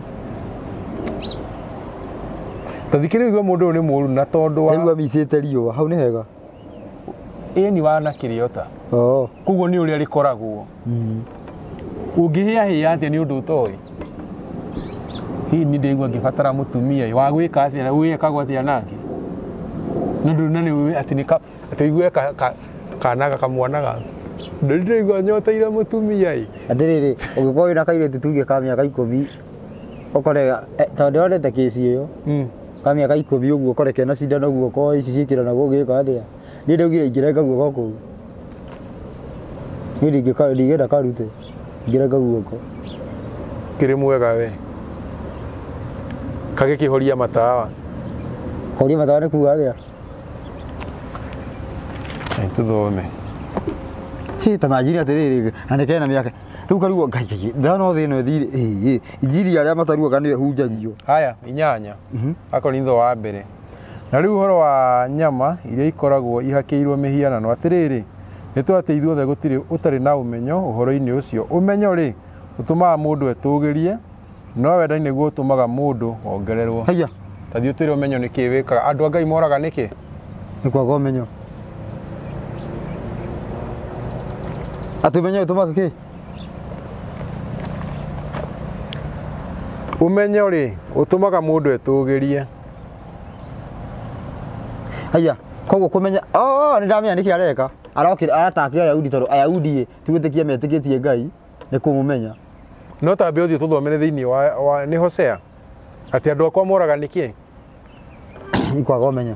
Ta thikĩrĩria ũigue mũndũ ũyũ nĩ mũũru na tondũ wa Ndaigua micĩte riũa hau nĩ hega. Ĩni wana kĩrĩota. Oo. Koguo nĩ ũrĩa rĩkoragwo. Ũngĩhĩahĩa atĩa nĩ ũndũ ũtoĩ? Hihi nĩ ndĩigua ngĩbatara mũtumia wa gwĩka atĩa na wĩkagwo atĩa nake? Na ndũ na nĩ atĩ nĩ atĩ ũigue kana kamwana gaku. Ndĩraigua nyoteire mũtumia ĩ. Atĩrĩrĩ, ũngĩkorwo wĩna kairĩtu tuge ka mĩaka 10 ũkore tondũ ndĩronete kĩci ĩyo ka mĩaka 10 ũguo ũkore kena cindano guoko ici ciĩkĩranagwo ũgĩka atĩa? Niĩ ndaugire ingĩrenga guoko kũu. Niĩ ndingĩenda karute. Ingĩrenga guoko. Kĩrĩ mwega we. Kagĩkĩhoria matawa. Kũhoria matawa nĩ kuga atĩa? Tũthome. Hĩ ta manjiri atĩrĩrĩ na nĩ kena mĩaka. Rĩu karugwo ngai ngai ndano thĩ ĩno ĩthire injiri arĩa mataruaga nĩyo ĩhunjagio. Haya 8. Akorintho wa mbere. Na rĩu ũhoro wa nyama iria ikoragwo ihakĩirwo mĩhianano atĩrĩrĩ nĩ twatĩ ithuothe gũtirĩ ũtarĩ na ũmenyo ũhoro-inĩ ũcio. Ũmenyo rĩ ũtũmaga mũndũ etũgĩrie no wendani nĩguo ũtũmaga mũndũ ongererwo. Haya. Ta thiĩ ũtwĩre ũmenyo nĩ kĩĩ wĩkaga. Andũ a Ngai moraga nĩkĩ? Nĩ kwaga ũmenyo. Atĩ ũmenyo ũtũmaga kĩ? Ũmenyo rĩ ũtũmaga mũndũ etũgĩrie. Haya, koguo kũmenya oh nĩ ndamenya nĩkĩ areka. Arokire aratake Ayahudi tondũ Ayahudi ti gwĩtĩkia metĩkĩtie Ngai nĩ kũmũmenya. No tambe ũthiĩ tũthomere thĩinĩ wa nĩ Hosea atĩ andũ akwa moraga nĩkĩ? Nĩ kwaga ũmenyo.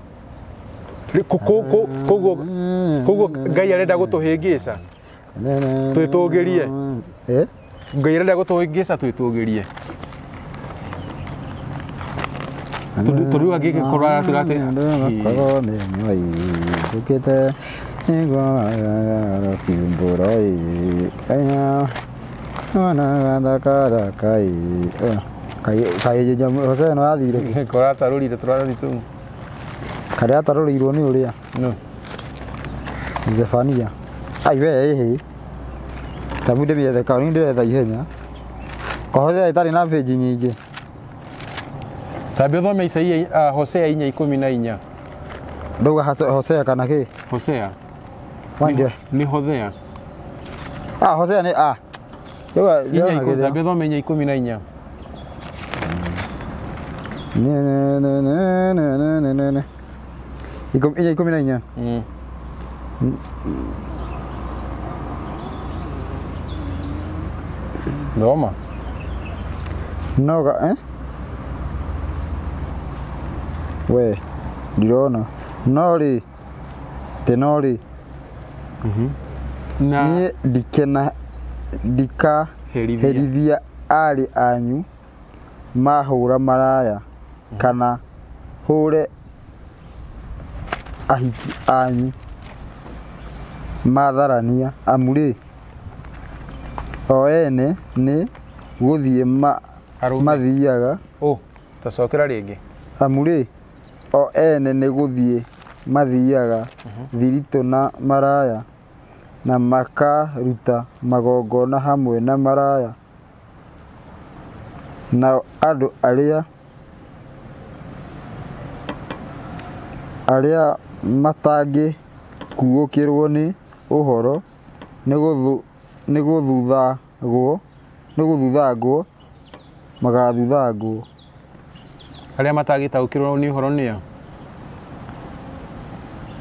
Koguo koguo Ngai arenda gũtũhĩngĩca twĩtũgĩrie. Ngai arenda gũtũhĩngĩca twĩtũgĩrie. Tondũ rĩu angĩgĩkorwo aratwĩra atĩ njũkĩte nĩngũkiumbũra kaĩ Hosea ĩno yathire kũ? Kũratarũrire tũrathi tũu. Karĩa atarũrĩirwo nĩ ũrĩa? No. Zefania. Ai we ĩhĩ. Tabu ndĩmĩethe ka nĩ ndĩretha ihenya. Hosea ĩtarĩ na page nyingĩ. Tambia ũthome Isaia Hosea 4:14. Ndauga Hosea kana kĩ? Hosea. Nĩ Hosea. Ah Hosea nĩ ah. Tambia ũthome 4:14. Ne. 4:14. Thoma. Noga We ndirona no rĩ tĩ no rĩ niĩ ndikena ndikaherithia arĩ anyu mahũra maraya kana hũre ahiki anyu matharania amu rĩ o ene nĩ gũthiĩ mathiaga. Tacokera rĩngĩ. Amu rĩ o ene nĩ gũthiĩ mathiaga thiritũ na maraya na makaruta magongona hamwe na maraya nao andũ arĩa matangĩkuũkĩrwo nĩ ũhoro nĩ gũthuthangwo magathuthangwo. Arĩa matangĩtaũkĩrwo nĩ ũhoro nĩa?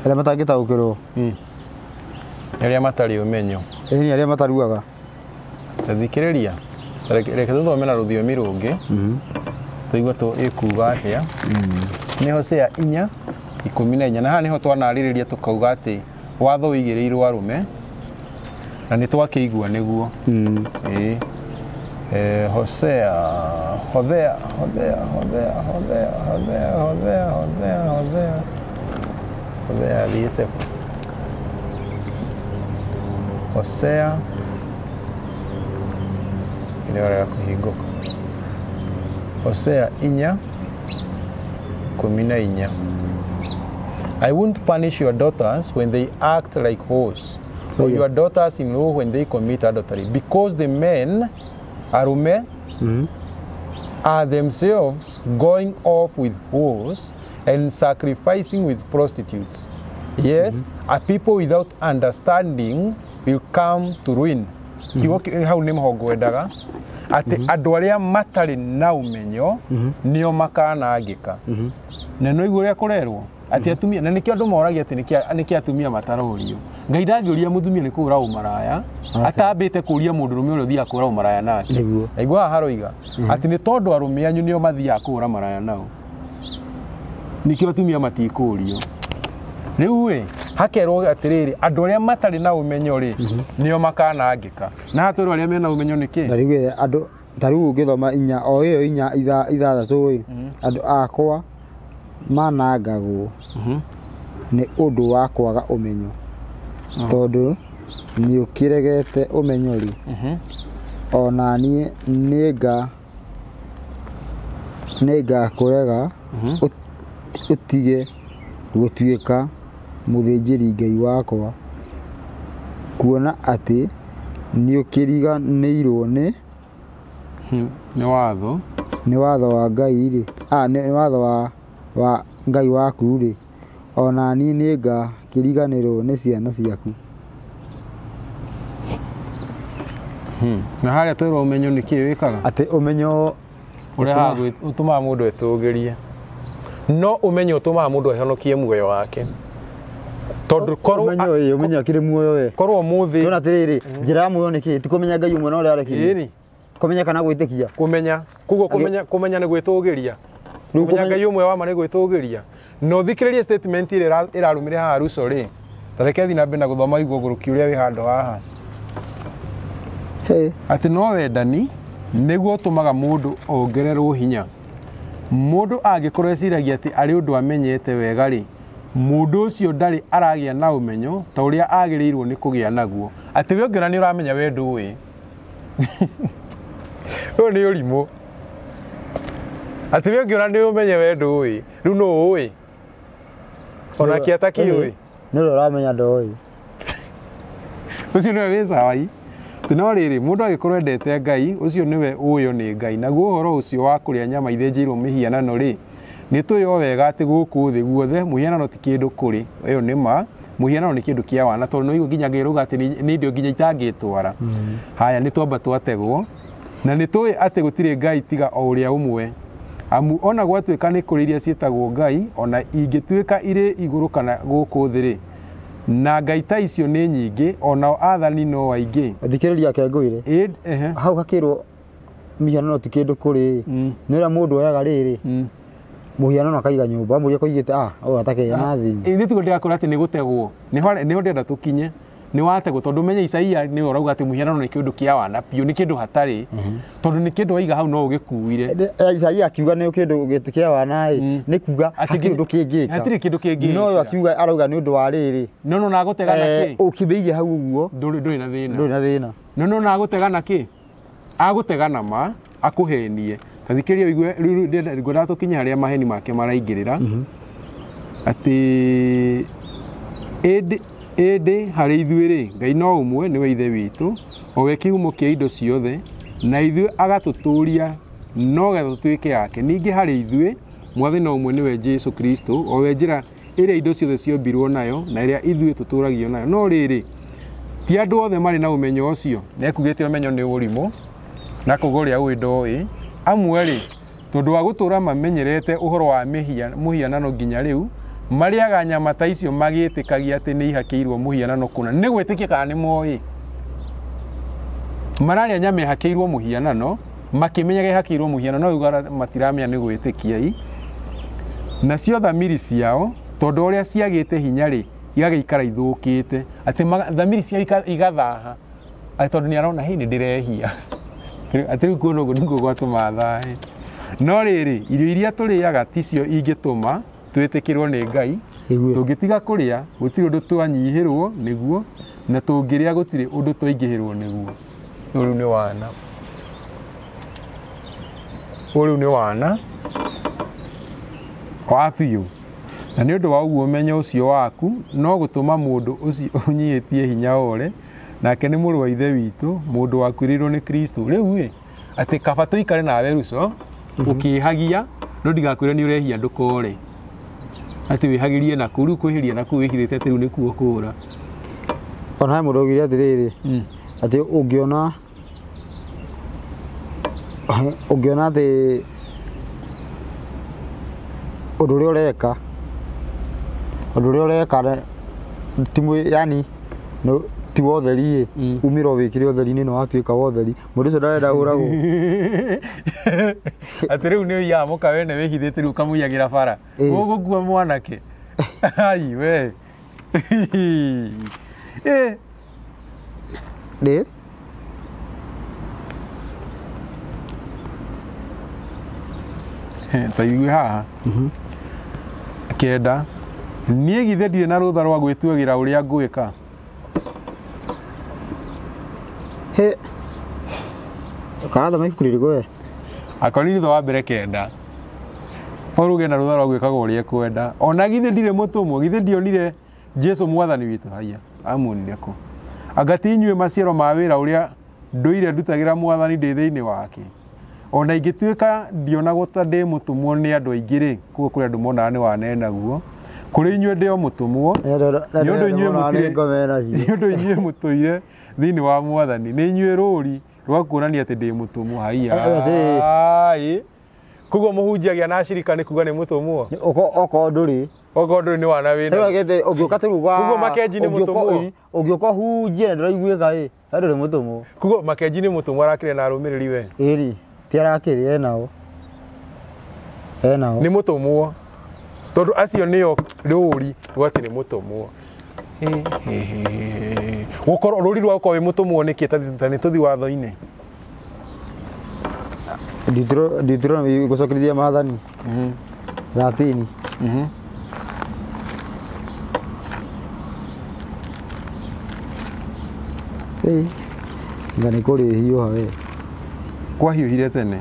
Arĩa matangĩtaũkĩrwo Arĩa matarĩ ũmenyo. Ĩni arĩa mataruaga. Thikĩrĩria. Reke tũthome na rũthiomi rũngĩ. Tũigue ĩkuga atĩa. Nĩ Hosea 4:14 na haha nĩho twanarĩrĩria tũkauga atĩ watho ũigĩrĩirwo arũme na nĩ twakĩigua nĩguo. Ĩĩ. Hosea Hosea Hosea Hosea Hosea Hosea Hosea Hosea Hosea Hosea thiĩte kũ? Hosea ĩrĩa kũhingũka. Hosea 4:14. I won't punish your daughters when they act like whores, or your daughters-in-law when they commit adultery, because the men, arume, are themselves going off with whores and sacrificing with prostitutes. Yes, a people without understanding will come to ruin. Kiugo hau nĩ ho ngwendaga atĩ andũ arĩa matarĩ na ũmenyo nĩo makanangĩka. Na no igũ ũrĩa kũrerwo atĩ atumia, na nĩkĩo andũ moragia atĩ nĩkĩ atumia matarorio. Ngai ndangĩũria mũtumia nĩ kũhũra ũmaraya atambĩte kũria mũndũrũme ũrĩa ũthiaga kũhũra ũmaraya nake. Naigua haha haroiga atĩ nĩ tondũ arũme anyu nĩo mathiaga kũhũra maraya nao, nĩkĩo atumia matikũrio. Rĩu ĩ hakerwo atĩrĩrĩ, andũ arĩa matarĩ na ũmenyo rĩ nĩo makanangĩka, na hatwĩrwo arĩa mena ũmenyo nĩ kĩ? Na rĩu andũ ta rĩu ũngĩthoma inya o ĩyo inya ithathatũ ĩ, andũ akwa manangagwo nĩ ũndũ wa kwaga ũmenyo, tondũ nĩũkĩregete ũmenyo rĩ, ona niĩ nĩngakũrega ũtige gũtuĩka mũthĩnjĩri Ngai wakwa, kuona atĩ nĩũkĩriganĩirwo nĩ nĩ watho wa Ngai rĩ, nĩ watho wa Ngai waku rĩ, ona niĩ nĩngakĩriganĩrwo nĩ ciana ciaku. Na harĩa twerwo ũmenyo nĩ kĩ wĩkaga? Atĩ ũmenyo ũrehaga ũtũmaga mũndũ etũgĩrie, no ũmenyo ũtũmaga mũndũ ahonokie muoyo wake. Tondũ korwo ũmenyo ũmenyo akĩrĩ muoyo we, korwo ũmũthĩ tuona atĩrĩrĩ, njĩra ya muoyo nĩ kĩ? Ti kũmenya Ngai ũmwe na ũrĩa arekire, kũmenya kana gwĩtĩkia, kũmenya koguo kũmenya nĩ gwĩtũgĩria, kũmenya Ngai ũmwe wa ma nĩ gwĩtũgĩria. No thikĩrĩrie statement ĩrĩa ĩrarũmĩrĩra haha Ruco rĩ, ta reke thiĩ na mbere na gũthoma igũgũrũki ũrĩa wĩ handũ haha. Atĩ no wendani nĩguo ũtũmaga mũndũ ongererwo hinya. Mũndũ angĩkorwo eciragia atĩ arĩ ũndũ amenyete wega rĩ, mũndũ ũcio ndarĩ aragĩa na ũmenyo ta ũrĩa agĩrĩirwo nĩ kũgĩa naguo. Atĩ we ũngĩona nĩ ũramenya we ndũĩ, ũyũ nĩ ũrimũ. Atĩ we ũngĩona nĩ ũmenye we ndũĩ, rĩu nũ ũĩ? Ona kĩ atakĩũĩ, nĩ ũrĩa ũramenya ndoĩ, ũcio nĩwe wĩ sawa. No rĩrĩ, mũndũ angĩkorwo endete Ngai, ũcio nĩwe ũũĩo nĩ Ngai. Naguo ũhoro ũcio wa kũrĩa nyama ithĩnjĩirwo mĩhianano rĩ, nĩ tũĩ o wega atĩ gũkũ thĩ guothe mũhianano ti kĩndũ kũrĩ. Ĩyo nĩ ma, mũhianano nĩ kĩndũ kĩa wana, tondũ nĩũigua nginya Ngai arauga atĩ nĩ indo nginya itangĩtwara. Haya, nĩ twamba twategwo, na nĩ tũĩ atĩ gũtirĩ Ngai tiga o ũrĩa ũmwe. Amu ona gwatuĩka nĩ kũrĩ iria ciĩtagwo Ngai, ona ingĩtuĩka irĩ igũrũ kana gũkũ thĩ rĩ, na Ngai ta icio nĩ nyingĩ, onao athani no aingĩ. Thikĩrĩria kengũire hau hakĩrwo mĩhianano ti kĩndũ kũrĩ, nĩ ũrĩa mũndũ oyaga rĩrĩ mũhianano akaiga nyũmba, mũria koigĩte ũyũ atakĩrĩ na thĩna. Ithuĩ tiguo ndĩrakora atĩ nĩ gũtegwo, nĩho ndĩrenda tũkinye, nĩ wategwo, tondũ menye Isaia nĩwe ũrauga atĩ mũhianano nĩ kĩndũ kĩa wana biũ, nĩ kĩndũ hatarĩ, tondũ nĩ kĩndũ waiga hau no ũgĩkuire. Isaia akiuga nĩ kĩndũ kĩa wana ĩ, nĩ kuga hatirĩ ũndũ kĩngĩka, hatirĩ kĩndũ kĩngĩka. No ũyũ akiuga arauga nĩ ũndũ wa rĩrĩ, no no agũtega na kĩ? Ũkĩmĩiga hau ũguo ndũrĩ na thĩna, ndũrĩ na thĩna. No no agũtega na kĩ? Agũtega na ma akũhenie. Ta thikĩrĩria ũigue rĩu ngwendaga tũkinye harĩa maheni make maraingĩrĩra, atĩ ĩndĩ harĩ ithuĩ rĩ, Ngai no ũmwe nĩwe Ithe witũ, o we kĩhumo kĩa indo ciothe, na ithuĩ agatũtũũria no getha tũtuĩke ake. Ningĩ harĩ ithuĩ Mwathani no ũmwe nĩwe Jesũ Kristo, o we njĩra ĩrĩa indo ciothe ciombirwo nayo na ĩrĩa ithuĩ tũtũũragio nayo. No rĩrĩ, ti andũ othe marĩ na ũmenyo ũcio. Nĩekugĩte ũmenyo nĩ ũrimũ, na koguo ũrĩa ũĩ ndoĩ. Amwe rĩ, tondũ wa gũtũũra mamenyerete ũhoro wa mũhianano nginya rĩu, marĩaga nyama ta icio magĩtĩkagia atĩ nĩ ihakĩirwo mũhianano kũna. Nĩ gwĩtĩkia kana nĩ moĩ? Mararĩa nyama ĩhakĩirwo mũhianano, makĩmenyaga ĩhakĩirwo mũhianano, no rĩu matiramenya nĩ gwĩtĩkia i. Nacio thamiri ciao, tondũ ũrĩa ciagĩte hinya rĩ, igagĩikara ithũkĩte, atĩ thamiri ciao igathaha, atĩ tondũ nĩ arona hĩ nĩ ndĩrehia, atĩ rĩu kuona ũguo nĩguo gwatũma thahe. No rĩrĩ, irio iria tũrĩaga ticio ingĩtũma twĩtĩkĩrwo nĩ Ngai. Tũngĩtiga kũrĩa gũtirĩ ũndũ twanyihĩrwo nĩguo, na tũngĩrĩa gũtirĩ ũndũ twaingĩhĩrwo nĩguo. Ũyũ nĩ wana, ũyũ nĩ wana wa biũ. Na nĩ ũndũ wa ũguo ũmenyo ũcio waku no gũtũma mũndũ ũcio ũnyihĩtie hinya ore, nake nĩ mũrũ wa ithe witũ, mũndũ wakuĩrĩirwo nĩ Kristo. Rĩu ĩ atĩ kaba tũikare nawe Ruco ũkĩhagia no ndigakwĩre nĩ ũrehia ndũkore, atĩ wĩhagĩrie naku rĩu kwĩhĩria naku wĩhithĩte atĩ rĩu nĩkuo kũra. Ona he mũndũ augire atĩrĩrĩ, atĩ ũngĩona atĩ ũndũ ũrĩa ũreka ti yani ti wa ũtheri ĩ, umĩra wĩkĩre ũtheri-inĩ na watuĩka wa ũtheri, mũndũ ũcio ndarenda ũragwo. Atĩ rĩu nĩ ũiyaga mũka wene wĩhithĩte rĩu ũkamũiyagĩra bara, ũgũkua mwanake. Ai we. Nĩ ta igue haha 9 niĩ githĩ ndirĩ na rũtha rwa gwĩtuagĩra ũrĩa ngwĩka. He karathoma ibuku rĩrĩkũ we? Akorintho wa mbere 9. Paul uge na rũtha rwa gwĩkaga ũrĩa ekwenda. Ona githĩ ndirĩ mũtũmwo, githĩ ndionire Jesu mwathani witũ? Haiya, amuonire kũ? Anga ti inyuĩ maciaro ma wĩra ũrĩa ndũire ndutagĩra mwathani ndĩ thĩinĩ wake. Ona ingĩtuĩka ndionagwo ta ndĩ mũtũmwo nĩ andũ aingĩ rĩ, koguo kũrĩ andũ monaga nĩ wanenaguo, kũrĩ inyuĩ ndĩ o mũtũmwo, nĩ ũndũ inyuĩ mũtũire thĩinĩ wa mwathani, nĩ inyuĩ rũri rwa kuonania atĩ ndĩ mũtũmwo. Haiya, koguo mũhunjagia na acirika nĩ kuga nĩ mũtũmwo? Okorwo ndũrĩ, okorwo ndũrĩ nĩ wana wĩna. Ũngĩũka ta rĩu gwa koguo Makenji nĩ mũtũmwo, ũngĩũka ũhunjie na ndũraiguĩka ĩ, we ndũrĩ mũtũmwo. Koguo Makenji nĩ mũtũmwo arakĩrĩ na arũmĩrĩri we? Ĩri, ti arakĩrĩ, enao. Enao. Nĩ mũtũmwo tondũ acio nĩo rũri rwa atĩ nĩ mũtũmwo. Gũkorwo rũri rwa gũkorwo wĩ mũtũmwo nĩkĩ ta nĩ tũthi watho-inĩ? Deuteronomy gũcokerithia maathani 13. Nga nĩ kũrĩ hiũha we. Kwahiũhire tene.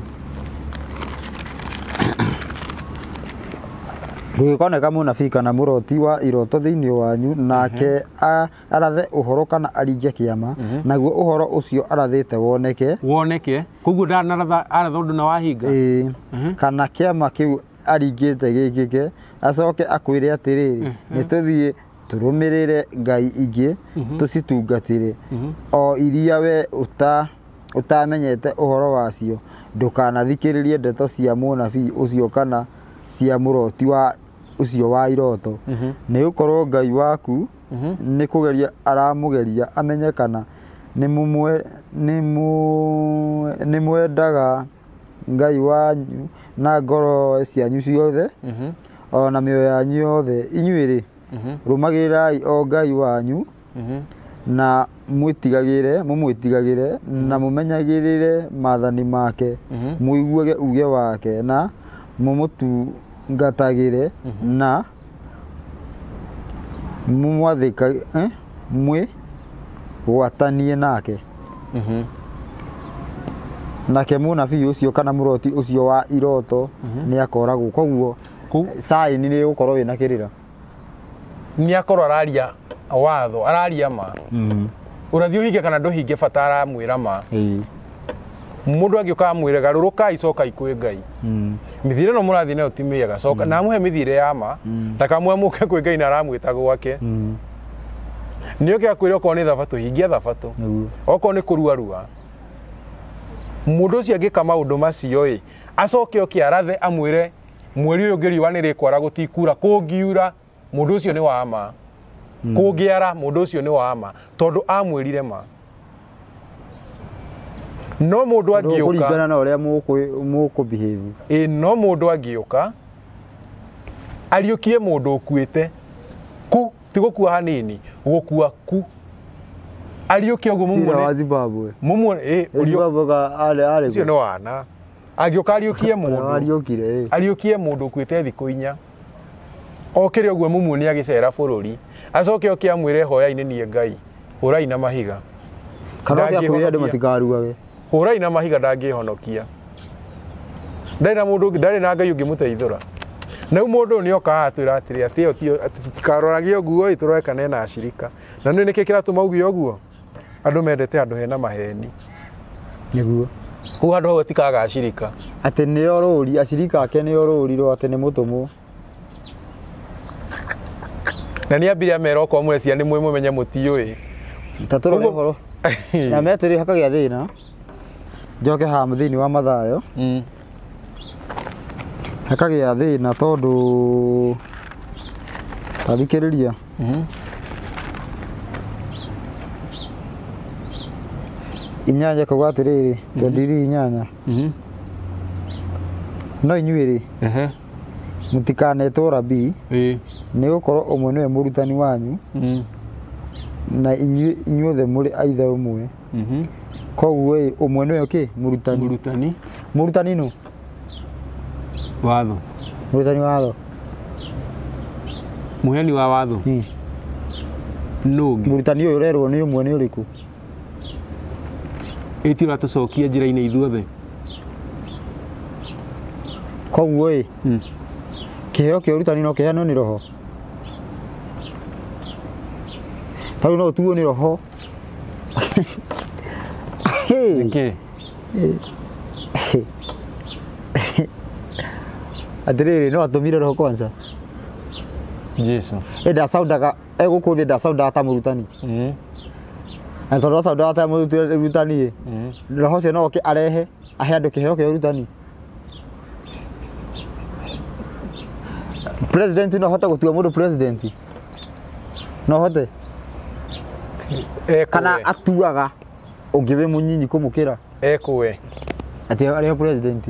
Gũgĩkoneka mũnabii kana mũroti wa iroto thĩinĩ wanyu, nake arathe ũhoro kana aringe kĩama, naguo ũhoro ũcio arathĩte woneke. Woneke. Koguo ndanaratha aratha ũndũ na wahinga. Kana kĩama kĩu aringĩte gĩkĩke, acoke akwĩre atĩrĩrĩ, nĩ tũthiĩ tũrũmĩrĩre ngai ingĩ tũcitungatĩre, o iria we ũtamenyete ũhoro wacio, ndũkanathikĩrĩrie ndeto cia mũnabii ũcio kana cia mũroti wa ũcio wa iroto, nĩ gũkorwo Ngai waku nĩ kũgeria aramũgeria amenye kana nĩ mwendaga Ngai wanyu na ngoro cianyu ciothe o na mĩoyo yanyu yothe. Inyuĩ rĩ, rũmagĩrĩrai o Ngai wanyu na mũmwĩtigagĩre na mũmenyagĩrĩre maathani make, mũiguage uge wake na mũmũtungatagĩre na mwĩgwatanie nake. Nake mũnabii ũcio kana mũroti ũcio wa iroto nĩ akoragwo. Koguo saini nĩ gũkorwo wĩna kĩrĩra. Nĩ akorwo araria watho, araria ma. Ũrathiĩ ũhinge kana ndũhinge, bata aramwĩra ma. Mũndũ angĩũka amwĩre garũrũkai, cokai kwĩ Ngai. Mĩthiĩre ĩno mũrathiĩ nayo ti mĩega, coka na amũhe mĩthiĩre ya ma, ndakamũhe mũke kwĩ Ngai na aramwĩta gwake. Nĩ oke akwĩre okorwo nĩ thabatũ, hingia thabatũ, okorwo nĩ kũrua rua. Mũndũ ũcio angĩka maũndũ macio ĩ, acoke oke arathe amwĩre mweri ũyũ ũngĩ riũa nĩ rĩkwara gũtikura, kũngiura mũndũ ũcio nĩ wa ma, kũngĩara mũndũ ũcio nĩ wa ma, tondũ amwĩrire ma. No mũndũ angĩũka kũringana na ũrĩa mũkũ behave. Ĩ, no mũndũ angĩũka ariũkie mũndũ ũkuĩte ku, ti gũkua hanini, gũkua ku, ariũkie ũguo mũmuone wa Zimbabwe, mũmuone ĩ Zimbabwe ka arĩ ũcio nĩ wana. Angĩũka ariũkie mũndũ, ariũkie mũndũ ũkuĩte thikũ 4, okĩre ũguo mũmuone agĩcera bũrũri, acoke oke amwĩre hoya-inĩ niĩ Ngai, hũrai na mahiga. Kana oke akwĩre andũ matikaruage. Hũrai na mahiga, ndangĩhonokia. Ndarĩ na mũndũ ũngĩ, ndarĩ na Ngai ũngĩmũteithũra. Na rĩu mũndũ ũyũ nĩoka atwĩra atĩrĩ atĩ ĩyo tiyo atĩ tũtikaroragie ũguo ĩ tũrore kana ena acirika. Na nĩ nĩkĩ kĩratũma uge ũguo? Andũ mendete handũ hena maheni. Nĩguo. Kũu handũ hau hatikaga acirika. Atĩ nĩo rũri acirika ake nĩo rũri rwa atĩ nĩ mũtũmwo. Na nĩ ambire amera okorwo mũrecia nĩ mwĩ mũmenye mũtiũĩ. Ta tũrore ũhoro. Na metĩrĩ hakagĩa thĩna. Njoke haha thĩinĩ wa Mathayo. Hakagĩa thĩna tondũ ta thikĩrĩria. Inyanya kuga atĩrĩrĩ, 28. No inyuĩ rĩ, mũtikanetwo rabii, nĩ gũkorwo ũmwe nĩwe mũrutani wanyu, na inyuothe mũrĩ a ithe ũmwe. Koguo ĩ, ũmwe nĩwe kĩ? Mũrutani. Mũrutani. Mũrutani nũ? Watho. Mũrutani watho. Mũheani wa watho. Nũ ũngĩ? Mũrutani ũyũ ũrerwo nĩ ũmwe nĩ ũrĩkũ? Ĩti ũratũcokia njĩra-inĩ ithuothe. Koguo ĩ, kĩheo kĩa ũrutani no kĩheanwo nĩ roho. Ta rĩu no ũtuo nĩ roho. Nĩkĩ? Atĩrĩrĩ, no atũmire roho kwanza. Jesu. Ĩ ndacaundaga egũkũ thĩ ndacaundaga ta mũrutani. Na tondũ acaundaga ta mũrutani ĩ, roho ũcio no oke arehe ahe andũ kĩheo kĩa ũrutani. President no hote gũtua mũndũ president? No hote? Kana atuaga ũngĩ wĩ mũnyinyi kũmũkĩra? Ekũwe. Atĩ arĩho president.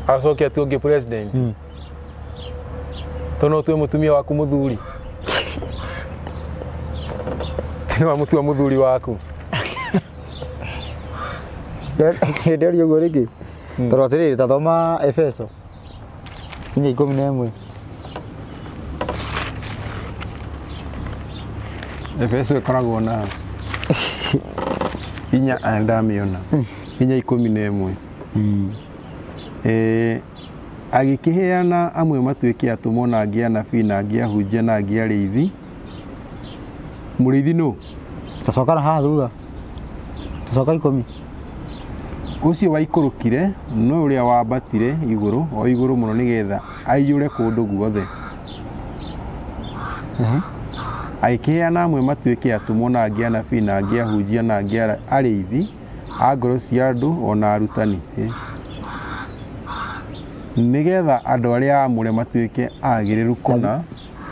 Acoke atue ũngĩ president. Tondũ no ũtue mũtumia waku mũthuri. Nĩ wamũtua mũthuri waku. Nderia ũguo rĩngĩ. Tondũ atĩrĩrĩ, ta thoma Efeso 4:11. Efeso ĩkoragwo na inya ndamĩona. 4:11. Agĩkĩheana amwe matuĩke atũmwo na angĩ anabii na angĩ ahunjia na angĩ arĩithi. Mũrĩithi nũ? Tacoka na haha thutha. Tacoka 10. Ũcio waikũrũkire no ũrĩa wambatire igũrũ o igũrũ mũno nĩgetha aiyũre kũndũ guothe. Agĩkĩheana amwe matuĩke atũmwo na angĩ anabii na angĩ ahunjia na angĩ arĩithi a ngoro cia andũ o na arutani. Nĩgetha andũ arĩa aamũre matuĩke agĩrĩru kũna.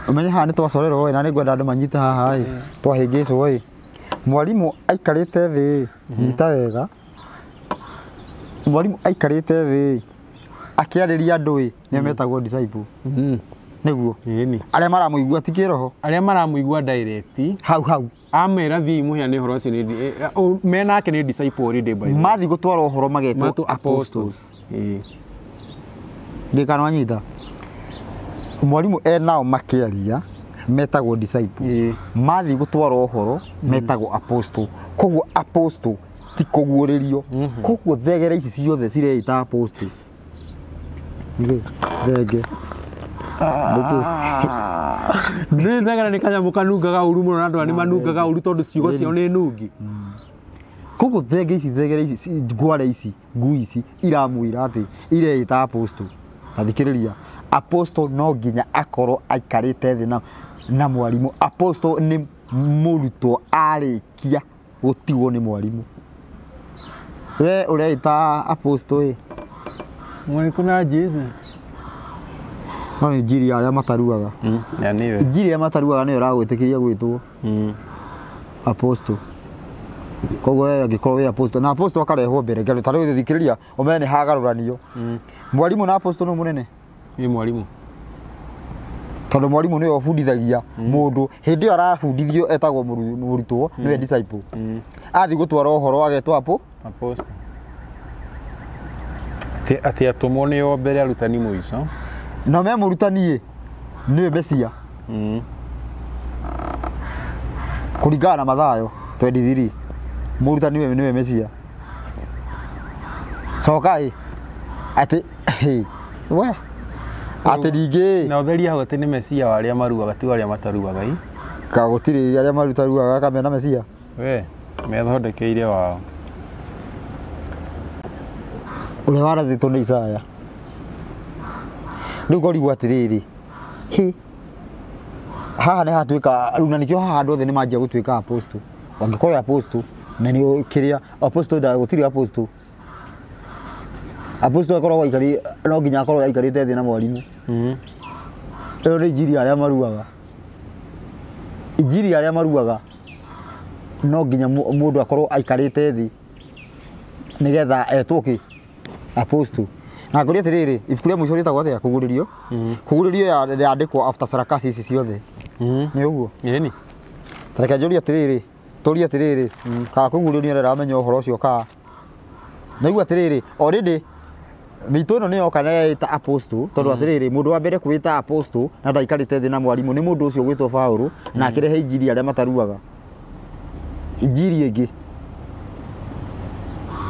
Ũmenye haha nĩ twacorerwo ĩ, na nĩ ngwenda andũ manyite haha ĩ, twahĩngĩcwo ĩ. Mwarimũ aikarĩte thĩ, nyita wega. Mwarimũ aikarĩte thĩ akĩarĩria andũ ĩ, nĩo metagwo disciple. Nĩguo. Arĩa maramũigua ti kĩroho. Arĩa maramũigua direct. Hau hau. Amera thiĩ mũheane ũhoro ũcio nĩ menake nĩ disciple already by the way. Mathiĩ gũtwara ũhoro magetwo apostles. Ndikana wanyita. Mwarimũ enao makĩaria metagwo disciple. Mathiĩ gũtwara ũhoro metagwo apostle. Koguo apostle ti kũguũrĩrio. Koguo thegere ici ciothe cireita apostle. Nĩkĩ? Thenge. Nĩ thegere nĩ kanyamũ kanungaga ũru mũno na andũ aya nĩ manungaga ũru tondũ ciugo ciao nĩ nungi. Koguo thenge ici thegere ici ngware ici ngui ici iramwĩra atĩ ireita apostle. Ta thikĩrĩria. Apostle no nginya akorwo aikarĩte thĩ na mwarimũ. Apostle nĩ mũrutwo arĩkia gũtigwo nĩ mwarimũ. We ũreita apostle ĩ. Mwarĩkũ na Jesu? No nĩ njiri arĩa mataruaga. Ya nĩwe. Njiri arĩa mataruaga nĩyo ĩragwĩtĩkĩria gwĩtwo apostle. Koguo we angĩkorwo wĩ apostle na apostle akarehwo mbere ta rĩu thikĩrĩria ũmenye nĩ hagarũranio. Mwarimũ na apostle nũ mũnene? Nĩ mwarimũ. Tondũ mwarimũ nĩwe ũbundithagia mũndũ hĩndĩ ĩyo arabundithio etagwo mũrutwo nĩwe disciple. Athiĩ gũtwara ũhoro agetwo apostle. Atĩ atũmwo nĩo mbere arutani mũico. Na me mũrutani ĩ nĩwe Mesia. Kũringana na Mathayo 23 mũrutani nĩwe Mesia. Coka ĩ atĩ we Atĩ ningĩ Na ũtheria hau atĩ nĩ mecia wa arĩa maruaga ti wa arĩa mataruaga i. Ka gũtirĩ arĩa marutaruaga kamena mecia. We methondekeire wao. Ũrĩa warathĩtwo nĩ Isaya. Rĩu ngorigwo atĩrĩrĩ, hĩ haha nĩ hatuĩka rĩu, na nĩkĩo haha andũ othe nĩ manjia gũtuĩka apostle. Wangĩkorwo apostle na nĩ kĩrĩa apostle nda gũtirĩ apostle. Apostle akoragwo aikarĩ no nginya akorwo aikarĩte thĩ na mwarimũ. Ĩyo nĩ injiri ya arĩa maruaga. Injiri ya arĩa maruaga no nginya mũndũ akorwo aikarĩte thĩ nĩgetha etwo kĩ apostle. Na ngũria atĩrĩrĩ, ibuku rĩa mũico rĩtagwo atĩa? Kũguũrĩrio. Kũguũrĩrio yandĩkwo after sarakasi ici ciothe. Nĩ ũguo? Ĩni. Ta reke njũrie atĩrĩrĩ, tũrie atĩrĩrĩ, kana kũguũrĩrio nĩ aramenya ũhoro ũcio kaa. Naigua atĩrĩrĩ, already mĩitũ ĩno nĩyoka na yeĩta apostle, tondũ atĩrĩrĩ, mũndũ wa mbere kwĩta apostle na ndaikarĩte thĩ na mwarimũ nĩ mũndũ ũcio ũgwĩtwo Paũlũ, na akĩrehe injiri arĩa mataruaga. Injiri ĩngĩ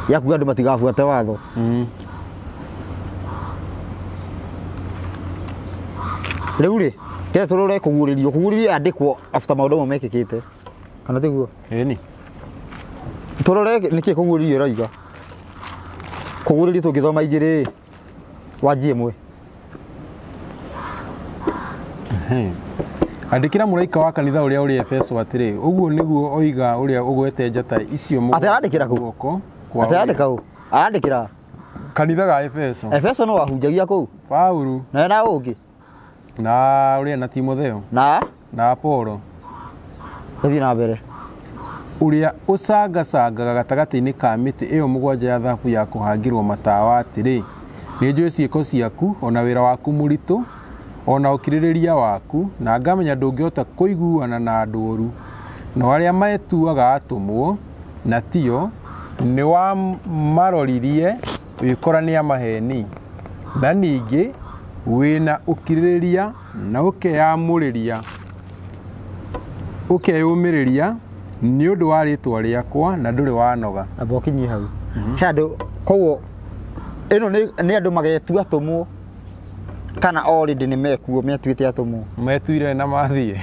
ya kuga andũ matigabuate watho. Rĩu rĩ, kĩrĩa tũrore kũguũrĩrio, kũguũrĩrio yandĩkwo after maũndũ mamwe mekĩkĩte. Kana tiguo? Ĩni. Tũrore nĩkĩ kũguũrĩrio ĩroiga. Kũguũrĩrio tũngĩthoma igĩrĩ wanjie ĩmwe. Andĩkĩra mũraika wa kanitha ũrĩa ũrĩ Efeso atĩrĩ, ũguo nĩguo oiga ũrĩa ũgwete njata icio Atĩ arandĩkĩra kũ? guoko kwa Atĩ arandĩka ũ? Arandĩkĩra kanitha ga Efeso. Efeso no wahunjagia kũu? Paũlũ Na na ũngĩ? na ũrĩa na Timotheo Na na Apolo gũthiĩ na mbere. Ũrĩa ũcangacangaga gatagatĩ-inĩ ka mĩtĩ ĩyo mũgwanja ya thahabu ya kũhangĩrwo matawa atĩrĩ, nĩ njũĩ ciĩko ciaku ona wĩra waku mũritũ ona ũkirĩrĩria waku, na ngamenya ndũngĩhota kũiguana na andũ oru, no arĩa metuaga atũmwo na tio nĩ wamaroririe wĩkora nĩ amaheni, na ningĩ wĩna ũkirĩrĩria na ũkeyamũrĩria ũkeyũmĩrĩria nĩ ũndũ wa rĩtwa rĩakwa na ndũrĩ wanoga. Amba ũkinyie hau. He andũ koguo ĩno nĩ andũ magetua atũmwo kana already nĩ mekuo metuĩte atũmwo. Metuire na mathiĩ.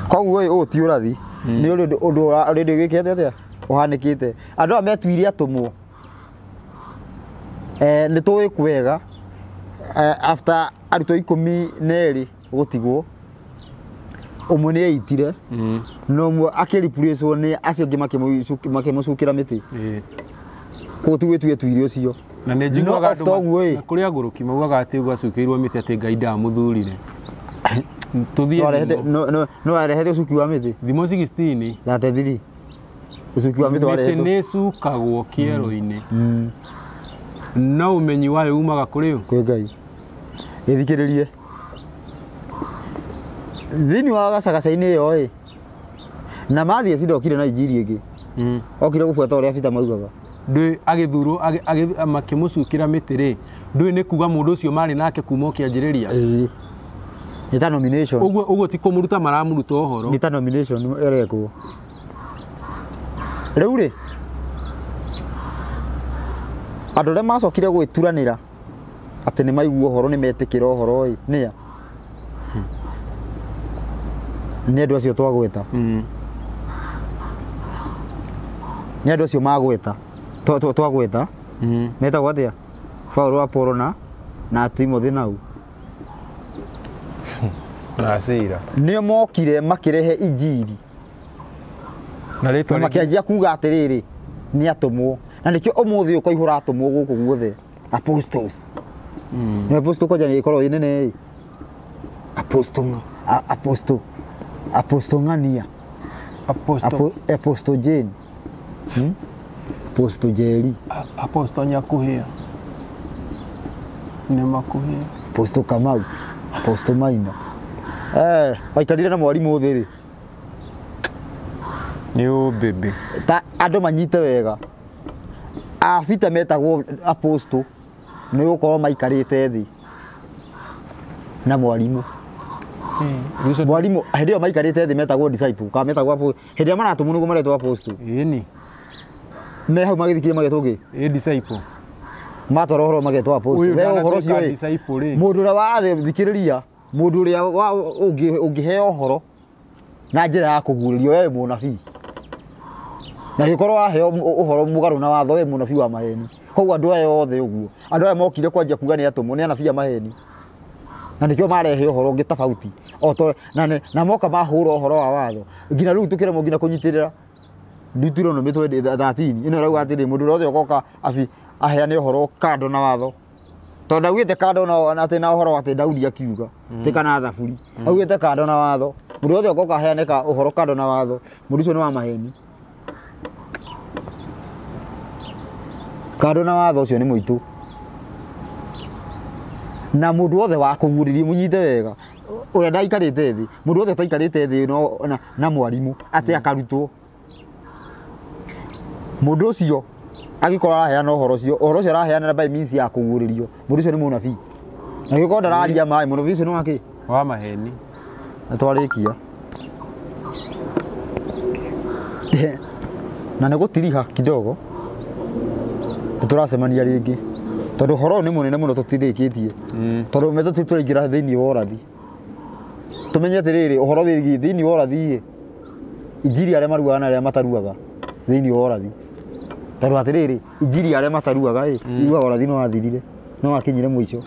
Koguo ũyũ ti ũrathi, nĩ ũndũ already wĩkĩte atĩa ũhanĩkĩte. Andũ aya metuire atũmwo nĩ tũĩ kwega after arutwo 12 gũtigwo, ũmwe nĩ eitire na ũmwe akĩreplacewo nĩ acio angĩ makĩmũcukĩra mĩtĩ. Koguo ti gwĩtua etuire ũcio. Na nĩ njiguaga No, after ũguo ĩ. na kũrĩ agũrũki maugaga atĩ ũguo acukĩirwo mĩtĩ atĩ Ngai ndamũthurire. Tũthiĩ No arehete ũcuki wa mĩtĩ. Thimo 16 33. Ũcuki wa mĩtĩ mĩtĩ warehetwo. nĩ ĩcukagwo kĩero-inĩ no ũmenyi wayo umaga kũrĩ ũ? Kwĩ Ngai. Ĩthikĩrĩrie. Thĩinĩ wa gacagaca-inĩ ĩyo ĩ, na Mathias ndokire na injiri ĩngĩ. Okire gũbuata ũrĩa Peter maugaga. Ndũĩ agĩthurwo makĩmũcukĩra mĩtĩ rĩ, ndũĩ nĩ kuga mũndũ ũcio marĩ nake kuma ũkĩanjĩrĩria. Ĩĩ. Nĩ ta nomination. Ũguo ũguo ti kũmũruta maramũruta ũhoro. Nĩ ta nomination ĩrekwo. Rĩu rĩ, andũ arĩa macokire gwĩturanĩra atĩ nĩ maigua ũhoro nĩ metĩkĩra ũhoro ĩ, nĩa? Nĩ andũ acio twagweta. Nĩ andũ acio magweta. Twagweta. Metagwo atĩa? Paũlũ, Apollo na Timothy nau. Na Sila. Nĩo mokire makĩrehe injiri. Na rĩtwa Na makĩanjia kuga atĩrĩrĩ, nĩ atũmwo. Na nĩkĩo ũmũthĩ ũkaihũra atũmwo gũkũ guothe. Apostles. Nĩ apostle kwanja nĩ ĩkoragwo ĩ nene ĩ. Apostle, apostle. Apostle ng'ania. Apostle. Apostle Jane. Apostle Jerry. Apostle Nyakuhia. Nĩ makuhia. Apostle Kamau. Apostle Maina. Waikarire na mwarimũ thĩ rĩ. Nĩ ũmbĩmbĩ. Ta andũ manyite wega. Abita metagwo apostle nĩ gũkorwo maikarĩte thĩ na mwarimũ. Mwarimũ hĩndĩ ĩyo maikarĩte thĩ metagwo disciple kana metagwo apostle. Hĩndĩ ĩrĩa maratũmwo nĩguo maretwo apostle. Ĩni. Me hau magĩthikirie magetwo kĩ? Ĩ disciple. Matwara ũhoro magetwo apostle. Ũyũ We ũhoro ndanatuĩka ũcio ĩ, disciple rĩ. mũndũ ũrĩa wathikĩrĩria, mũndũ ũrĩa ũngĩheo ũhoro na njĩra ya kũguũrĩrio, we wĩ mũnabii. Na gĩkorwo waheo ũhoro mũgarũ na watho, we mũnabii wa maheni. Koguo andũ aya othe ũguo, andũ aya mokire kwanjia kuga nĩ atũmwo, nĩ anabii a maheni. Na nĩkĩo marehe ũhoro ũngĩ tofauti. O to, na moka mahũra ũhoro wa watho. Nginya rĩu tũkĩremwo nginya kũnyitĩrĩra Deuteronomy 13. Ĩno ĩrauga atĩrĩ, mũndũ ũrĩa wothe ũgoka aheane ũhoro kando na watho. Tondũ ndaugĩte kando na atĩ na ũhoro atĩ Daudi akiuga, ti kana Thaburi. Augĩte kando na watho. Mũndũ wothe ũgoka aheane ũhoro kando na watho, mũndũ ũcio nĩ wa maheni. Kando na watho ũcio nĩ mũitũ. Na mũndũ wothe wa kũguũrĩria, mũnyite wega, ũrĩa ndaikarĩte thĩ, mũndũ wothe ũtaikarĩte thĩ no, na mwarimũ atĩ akarutwo, mũndũ ũcio angĩkorwo araheana ũhoro ũcio, ũhoro ũcio araheana by means ya kũguũrĩrio, mũndũ ũcio nĩ mũnabii. Na angĩkorwo ndararia maĩ, mũnabii ũcio nĩ wa kĩ? Wa maheni. Na twarĩkia. Na nĩ gũtiriha kidogo, nĩ tũracemania rĩngĩ, tondũ ũhoro ũyũ nĩ mũnene mũno tũtirĩkĩtie. Tondũ metho tũraingĩra thĩinĩ wa ũrathi. Tũmenye atĩrĩrĩ, ũhoro wĩgiĩ thĩinĩ wa ũrathi ĩ, injiri arĩa maruaga na arĩa mataruaga thĩinĩ wa ũrathi. Tondũ atĩrĩrĩ, injiri arĩa mataruaga ĩ, iruaga ũrathi nĩ wathirire, nĩ wakinyire mũico,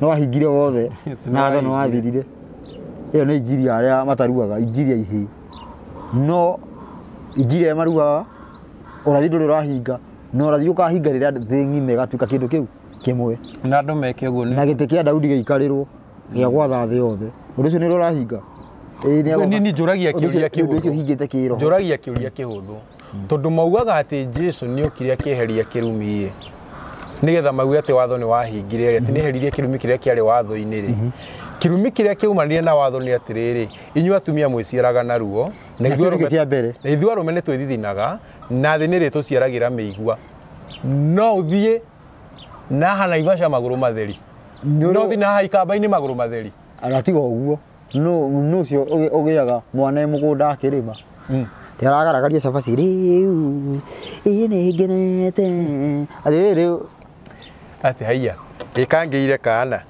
nĩ wahingire wothe, na watho nĩ wathirire. Ĩyo nĩ injiri arĩa mataruaga, injiri ya ihĩĩ. No injiri arĩa maruaga, ũrathi ndũrĩ ũrahinga, na ũrathi ũkahinga rĩrĩa thĩ ng'ima ĩgatuĩka kĩndũ kĩu kĩmwe. Na andũ meke ũguo nĩ Na gĩtĩ kĩa Daudi gĩikarĩrwo gĩa gwatha thĩ yothe. Ũndũ ũcio nĩ ũrĩa ũrahinga. Ĩĩ, nĩ agoka. Niĩ njũragia Ũndũ ũcio- kĩũria ũndũ ũcio kĩhũthũ. ũhingĩte kĩroho. Njũragia kĩũria kĩhũthũ. Tondũ maugaga atĩ Jesu nĩ okire akĩeheria kĩrumi ĩ, nĩgetha mauge atĩ watho nĩ wahingire rĩ, atĩ nĩ eheririe kĩrumi kĩrĩa kĩarĩ watho-inĩ rĩ. Kĩrumi kĩrĩa kĩaumanire na watho nĩ atĩrĩrĩ, inyuĩ atumia mwĩciaraga na ruo, na Na ithuĩ kĩu nĩkĩo arũme kĩa mbere. na ithuĩ arũme nĩ twĩthithinaga, na thĩ nĩ ĩrĩtũciaragĩra mĩigua. No ũthiĩ na haha Naivasha magũrũ matheri. Nĩ No ũthiĩ na haha Ikamba-inĩ magũrũ matheri. Ona tiga ũguo, nũ ũcio ũgĩaga mwana e mũgũnda akĩrĩma. Ti aragaragaria cabaci rĩu, ĩ nĩ ngenete. Atĩ rĩu. Atĩ haiya, ĩkangĩire kana.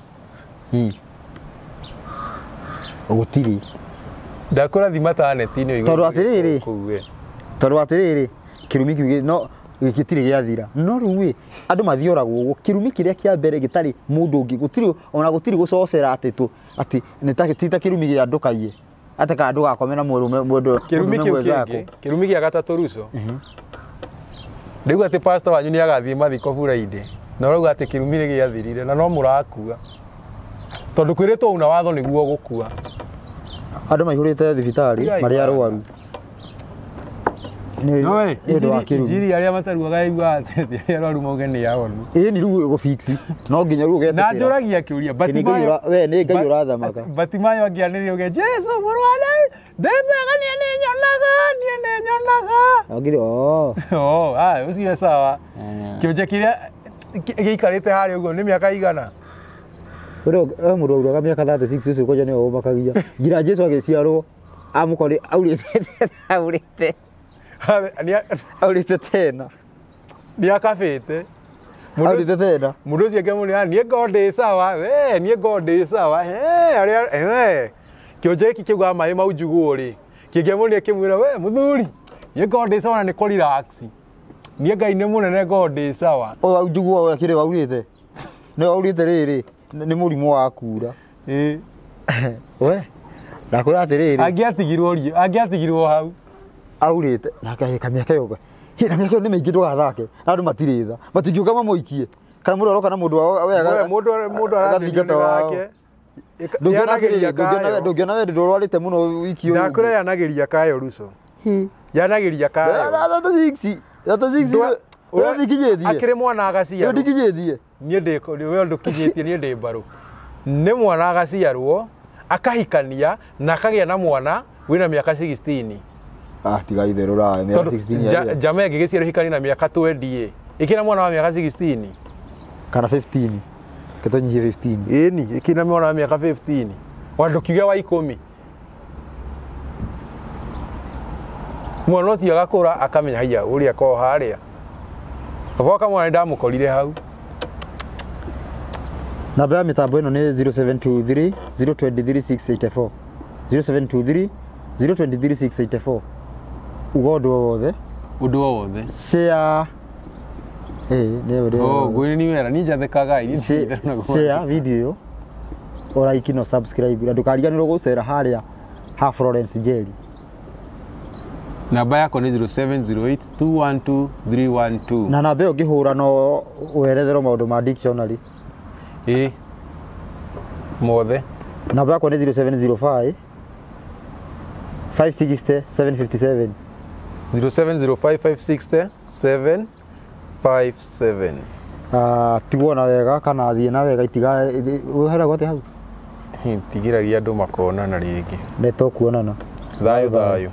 Gũtirĩ. Ndakũrathima ta neti-inĩ ũigue Tondũ atĩrĩrĩ. kũu we. Tondũ atĩrĩrĩ, kĩrumi kĩu no gĩtirĩ gĩathira. No rĩu ĩ, andũ mathioragwo ũguo, kĩrumi kĩrĩa kĩa mbere gĩtarĩ mũndũ ũngĩ, gũtirĩ ona gũtirĩ gũcocera atĩ tũ, atĩ nĩ ta, ti ta kĩrumi gĩa ndũkaiye. Atĩ kana ndũgakome na mũrũme, mũndũ, Kĩrumi mũndũrũme kĩu mwenzako. kĩngĩ, kĩrumi gĩa gatatũ Ruco. Rĩu atĩ pastor wanyu nĩ agathiĩ mathiko Friday, na ũrauga atĩ kĩrumi nĩ gĩathirire na no mũrakua. Tondũ kwĩrĩtwo una watho nĩguo gũkua. Andũ maihũrĩte thibitarĩ Tigai marĩ arwaru. Nĩ nĩ ũndũ wa kĩrumi. Injiri arĩa mataruaga iguaga atĩ arĩa arwaru mauge nĩ ahonu. Ĩĩ nĩ rĩu ũgũ-fix. No nginya rĩu Na ũgetĩkĩra. njũragia kĩũria, Nĩ Ngai we nĩ Ngai ũrathamaka. Batimayo angĩanĩrĩire uge Jesu mũrũ wa Daudi, ndĩ mwega, niĩ nĩ nyonaga, niĩ nĩ nyonaga. Angĩrĩ, oh. Oh, ũcio sawa. Kĩonje kĩrĩa gĩikarĩte harĩa ũguo nĩ mĩaka igana? Ũrĩa mũndũ auraga mĩaka 36 ũcio kwanja nĩwe ũmakagia. Nginya Jesu agĩciarwo amũkore aurĩte aurĩte aurĩte tena. Nĩ akabĩte. Aurĩte tena. Mũndũ ũcio akĩmwĩra, niĩ ngorwo ndĩ sawa, we, niĩ ngorwo ndĩ sawa, he, arĩa, he. Kĩonje gĩkĩ kĩugaga maĩ mau njugũ rĩ, kĩngĩamũria kĩmwĩra, we, mũthuri, niĩ ngorwo ndĩ sawa na nĩ kũ relax. Niĩ Ngai nĩ mũnene ngorwo ndĩ sawa. Ũyũ wa njugũ ũyũ akĩrĩ waurĩte. Nĩ waurĩte rĩrĩ, nĩ mũrimũ wa kura. Ĩĩ. We, ndakwĩra atĩrĩrĩ. Angĩatigirwo ri, angĩatigirwo hau. Aurĩte, na akahĩka mĩaka ĩyo. Hĩ, na mĩaka ĩyo nĩ mĩingĩ ndũgathake. Andũ matirĩ tha. Matingĩũka mamũikie. Kana mũndũ aroka na mũndũ wao, we We, mũndũ arathĩnio agathingata nĩ wao. wake. Ndũngĩona Yanageria atĩrĩrĩ, ndũngĩona kayo. ndũngĩona we ndũrwarĩte mũno wiki ũyũ. Ndakwĩra yanageria kayo Ruco. Hĩ. Yanageria kayo. 36. 36. Ũrĩa ndikinyĩtie. Akĩrĩ mwana agaciarwo. Ndikinyĩtie. Niĩ ndĩ we ndũkinyĩtie, niĩ ndĩ mbarũ. Nĩ mwana agaciarwo, akahikania na akagĩa na mwana wĩna mĩaka 16. Ah, tiga itherũ raĩ, mĩaka Tondũ 16 yarĩ. njama ĩngĩ gĩciarwo hikania na mĩaka 20 ĩ. Ĩkĩra mwana wa mĩaka 16. Kana 15. Kĩtonyihie 15. Ĩni, ĩkĩra mwana wa mĩaka 15. Wa ndũkiuge wa 10. Mwana ũcio agakũra akamenya haiya ũrĩa akoragwo harĩa. Baba wa kamwana nĩndamũkorire hau. Namba ya mĩtambo ĩno nĩ 0723 023 684, 0723 023 684. Uga ũndũ o wothe. Ũndũ o wothe. Share, ĩĩ nĩ ũrĩa. Oh, ngwĩrĩ ni wera ni njathekaga ini. Share video ĩyo, o like no subscribe, na ndũkariganĩrwo gũcera harĩa ha Florence Njeri. Namba yakwa nĩ 0708 212 312. Na namba ĩyo ũngĩhũra no weretherwo maũndũ ma dictionary. Ĩ mothe. Namba yakwa nĩ 0705 560 757. 0705 560 757. Ah, tigwo na wega kana thiĩ na wega, itiga ũheragwo atĩa hau. Tigiragia andũ makonana rĩngĩ. Nĩ tũkuonana. Thayũ thayũ.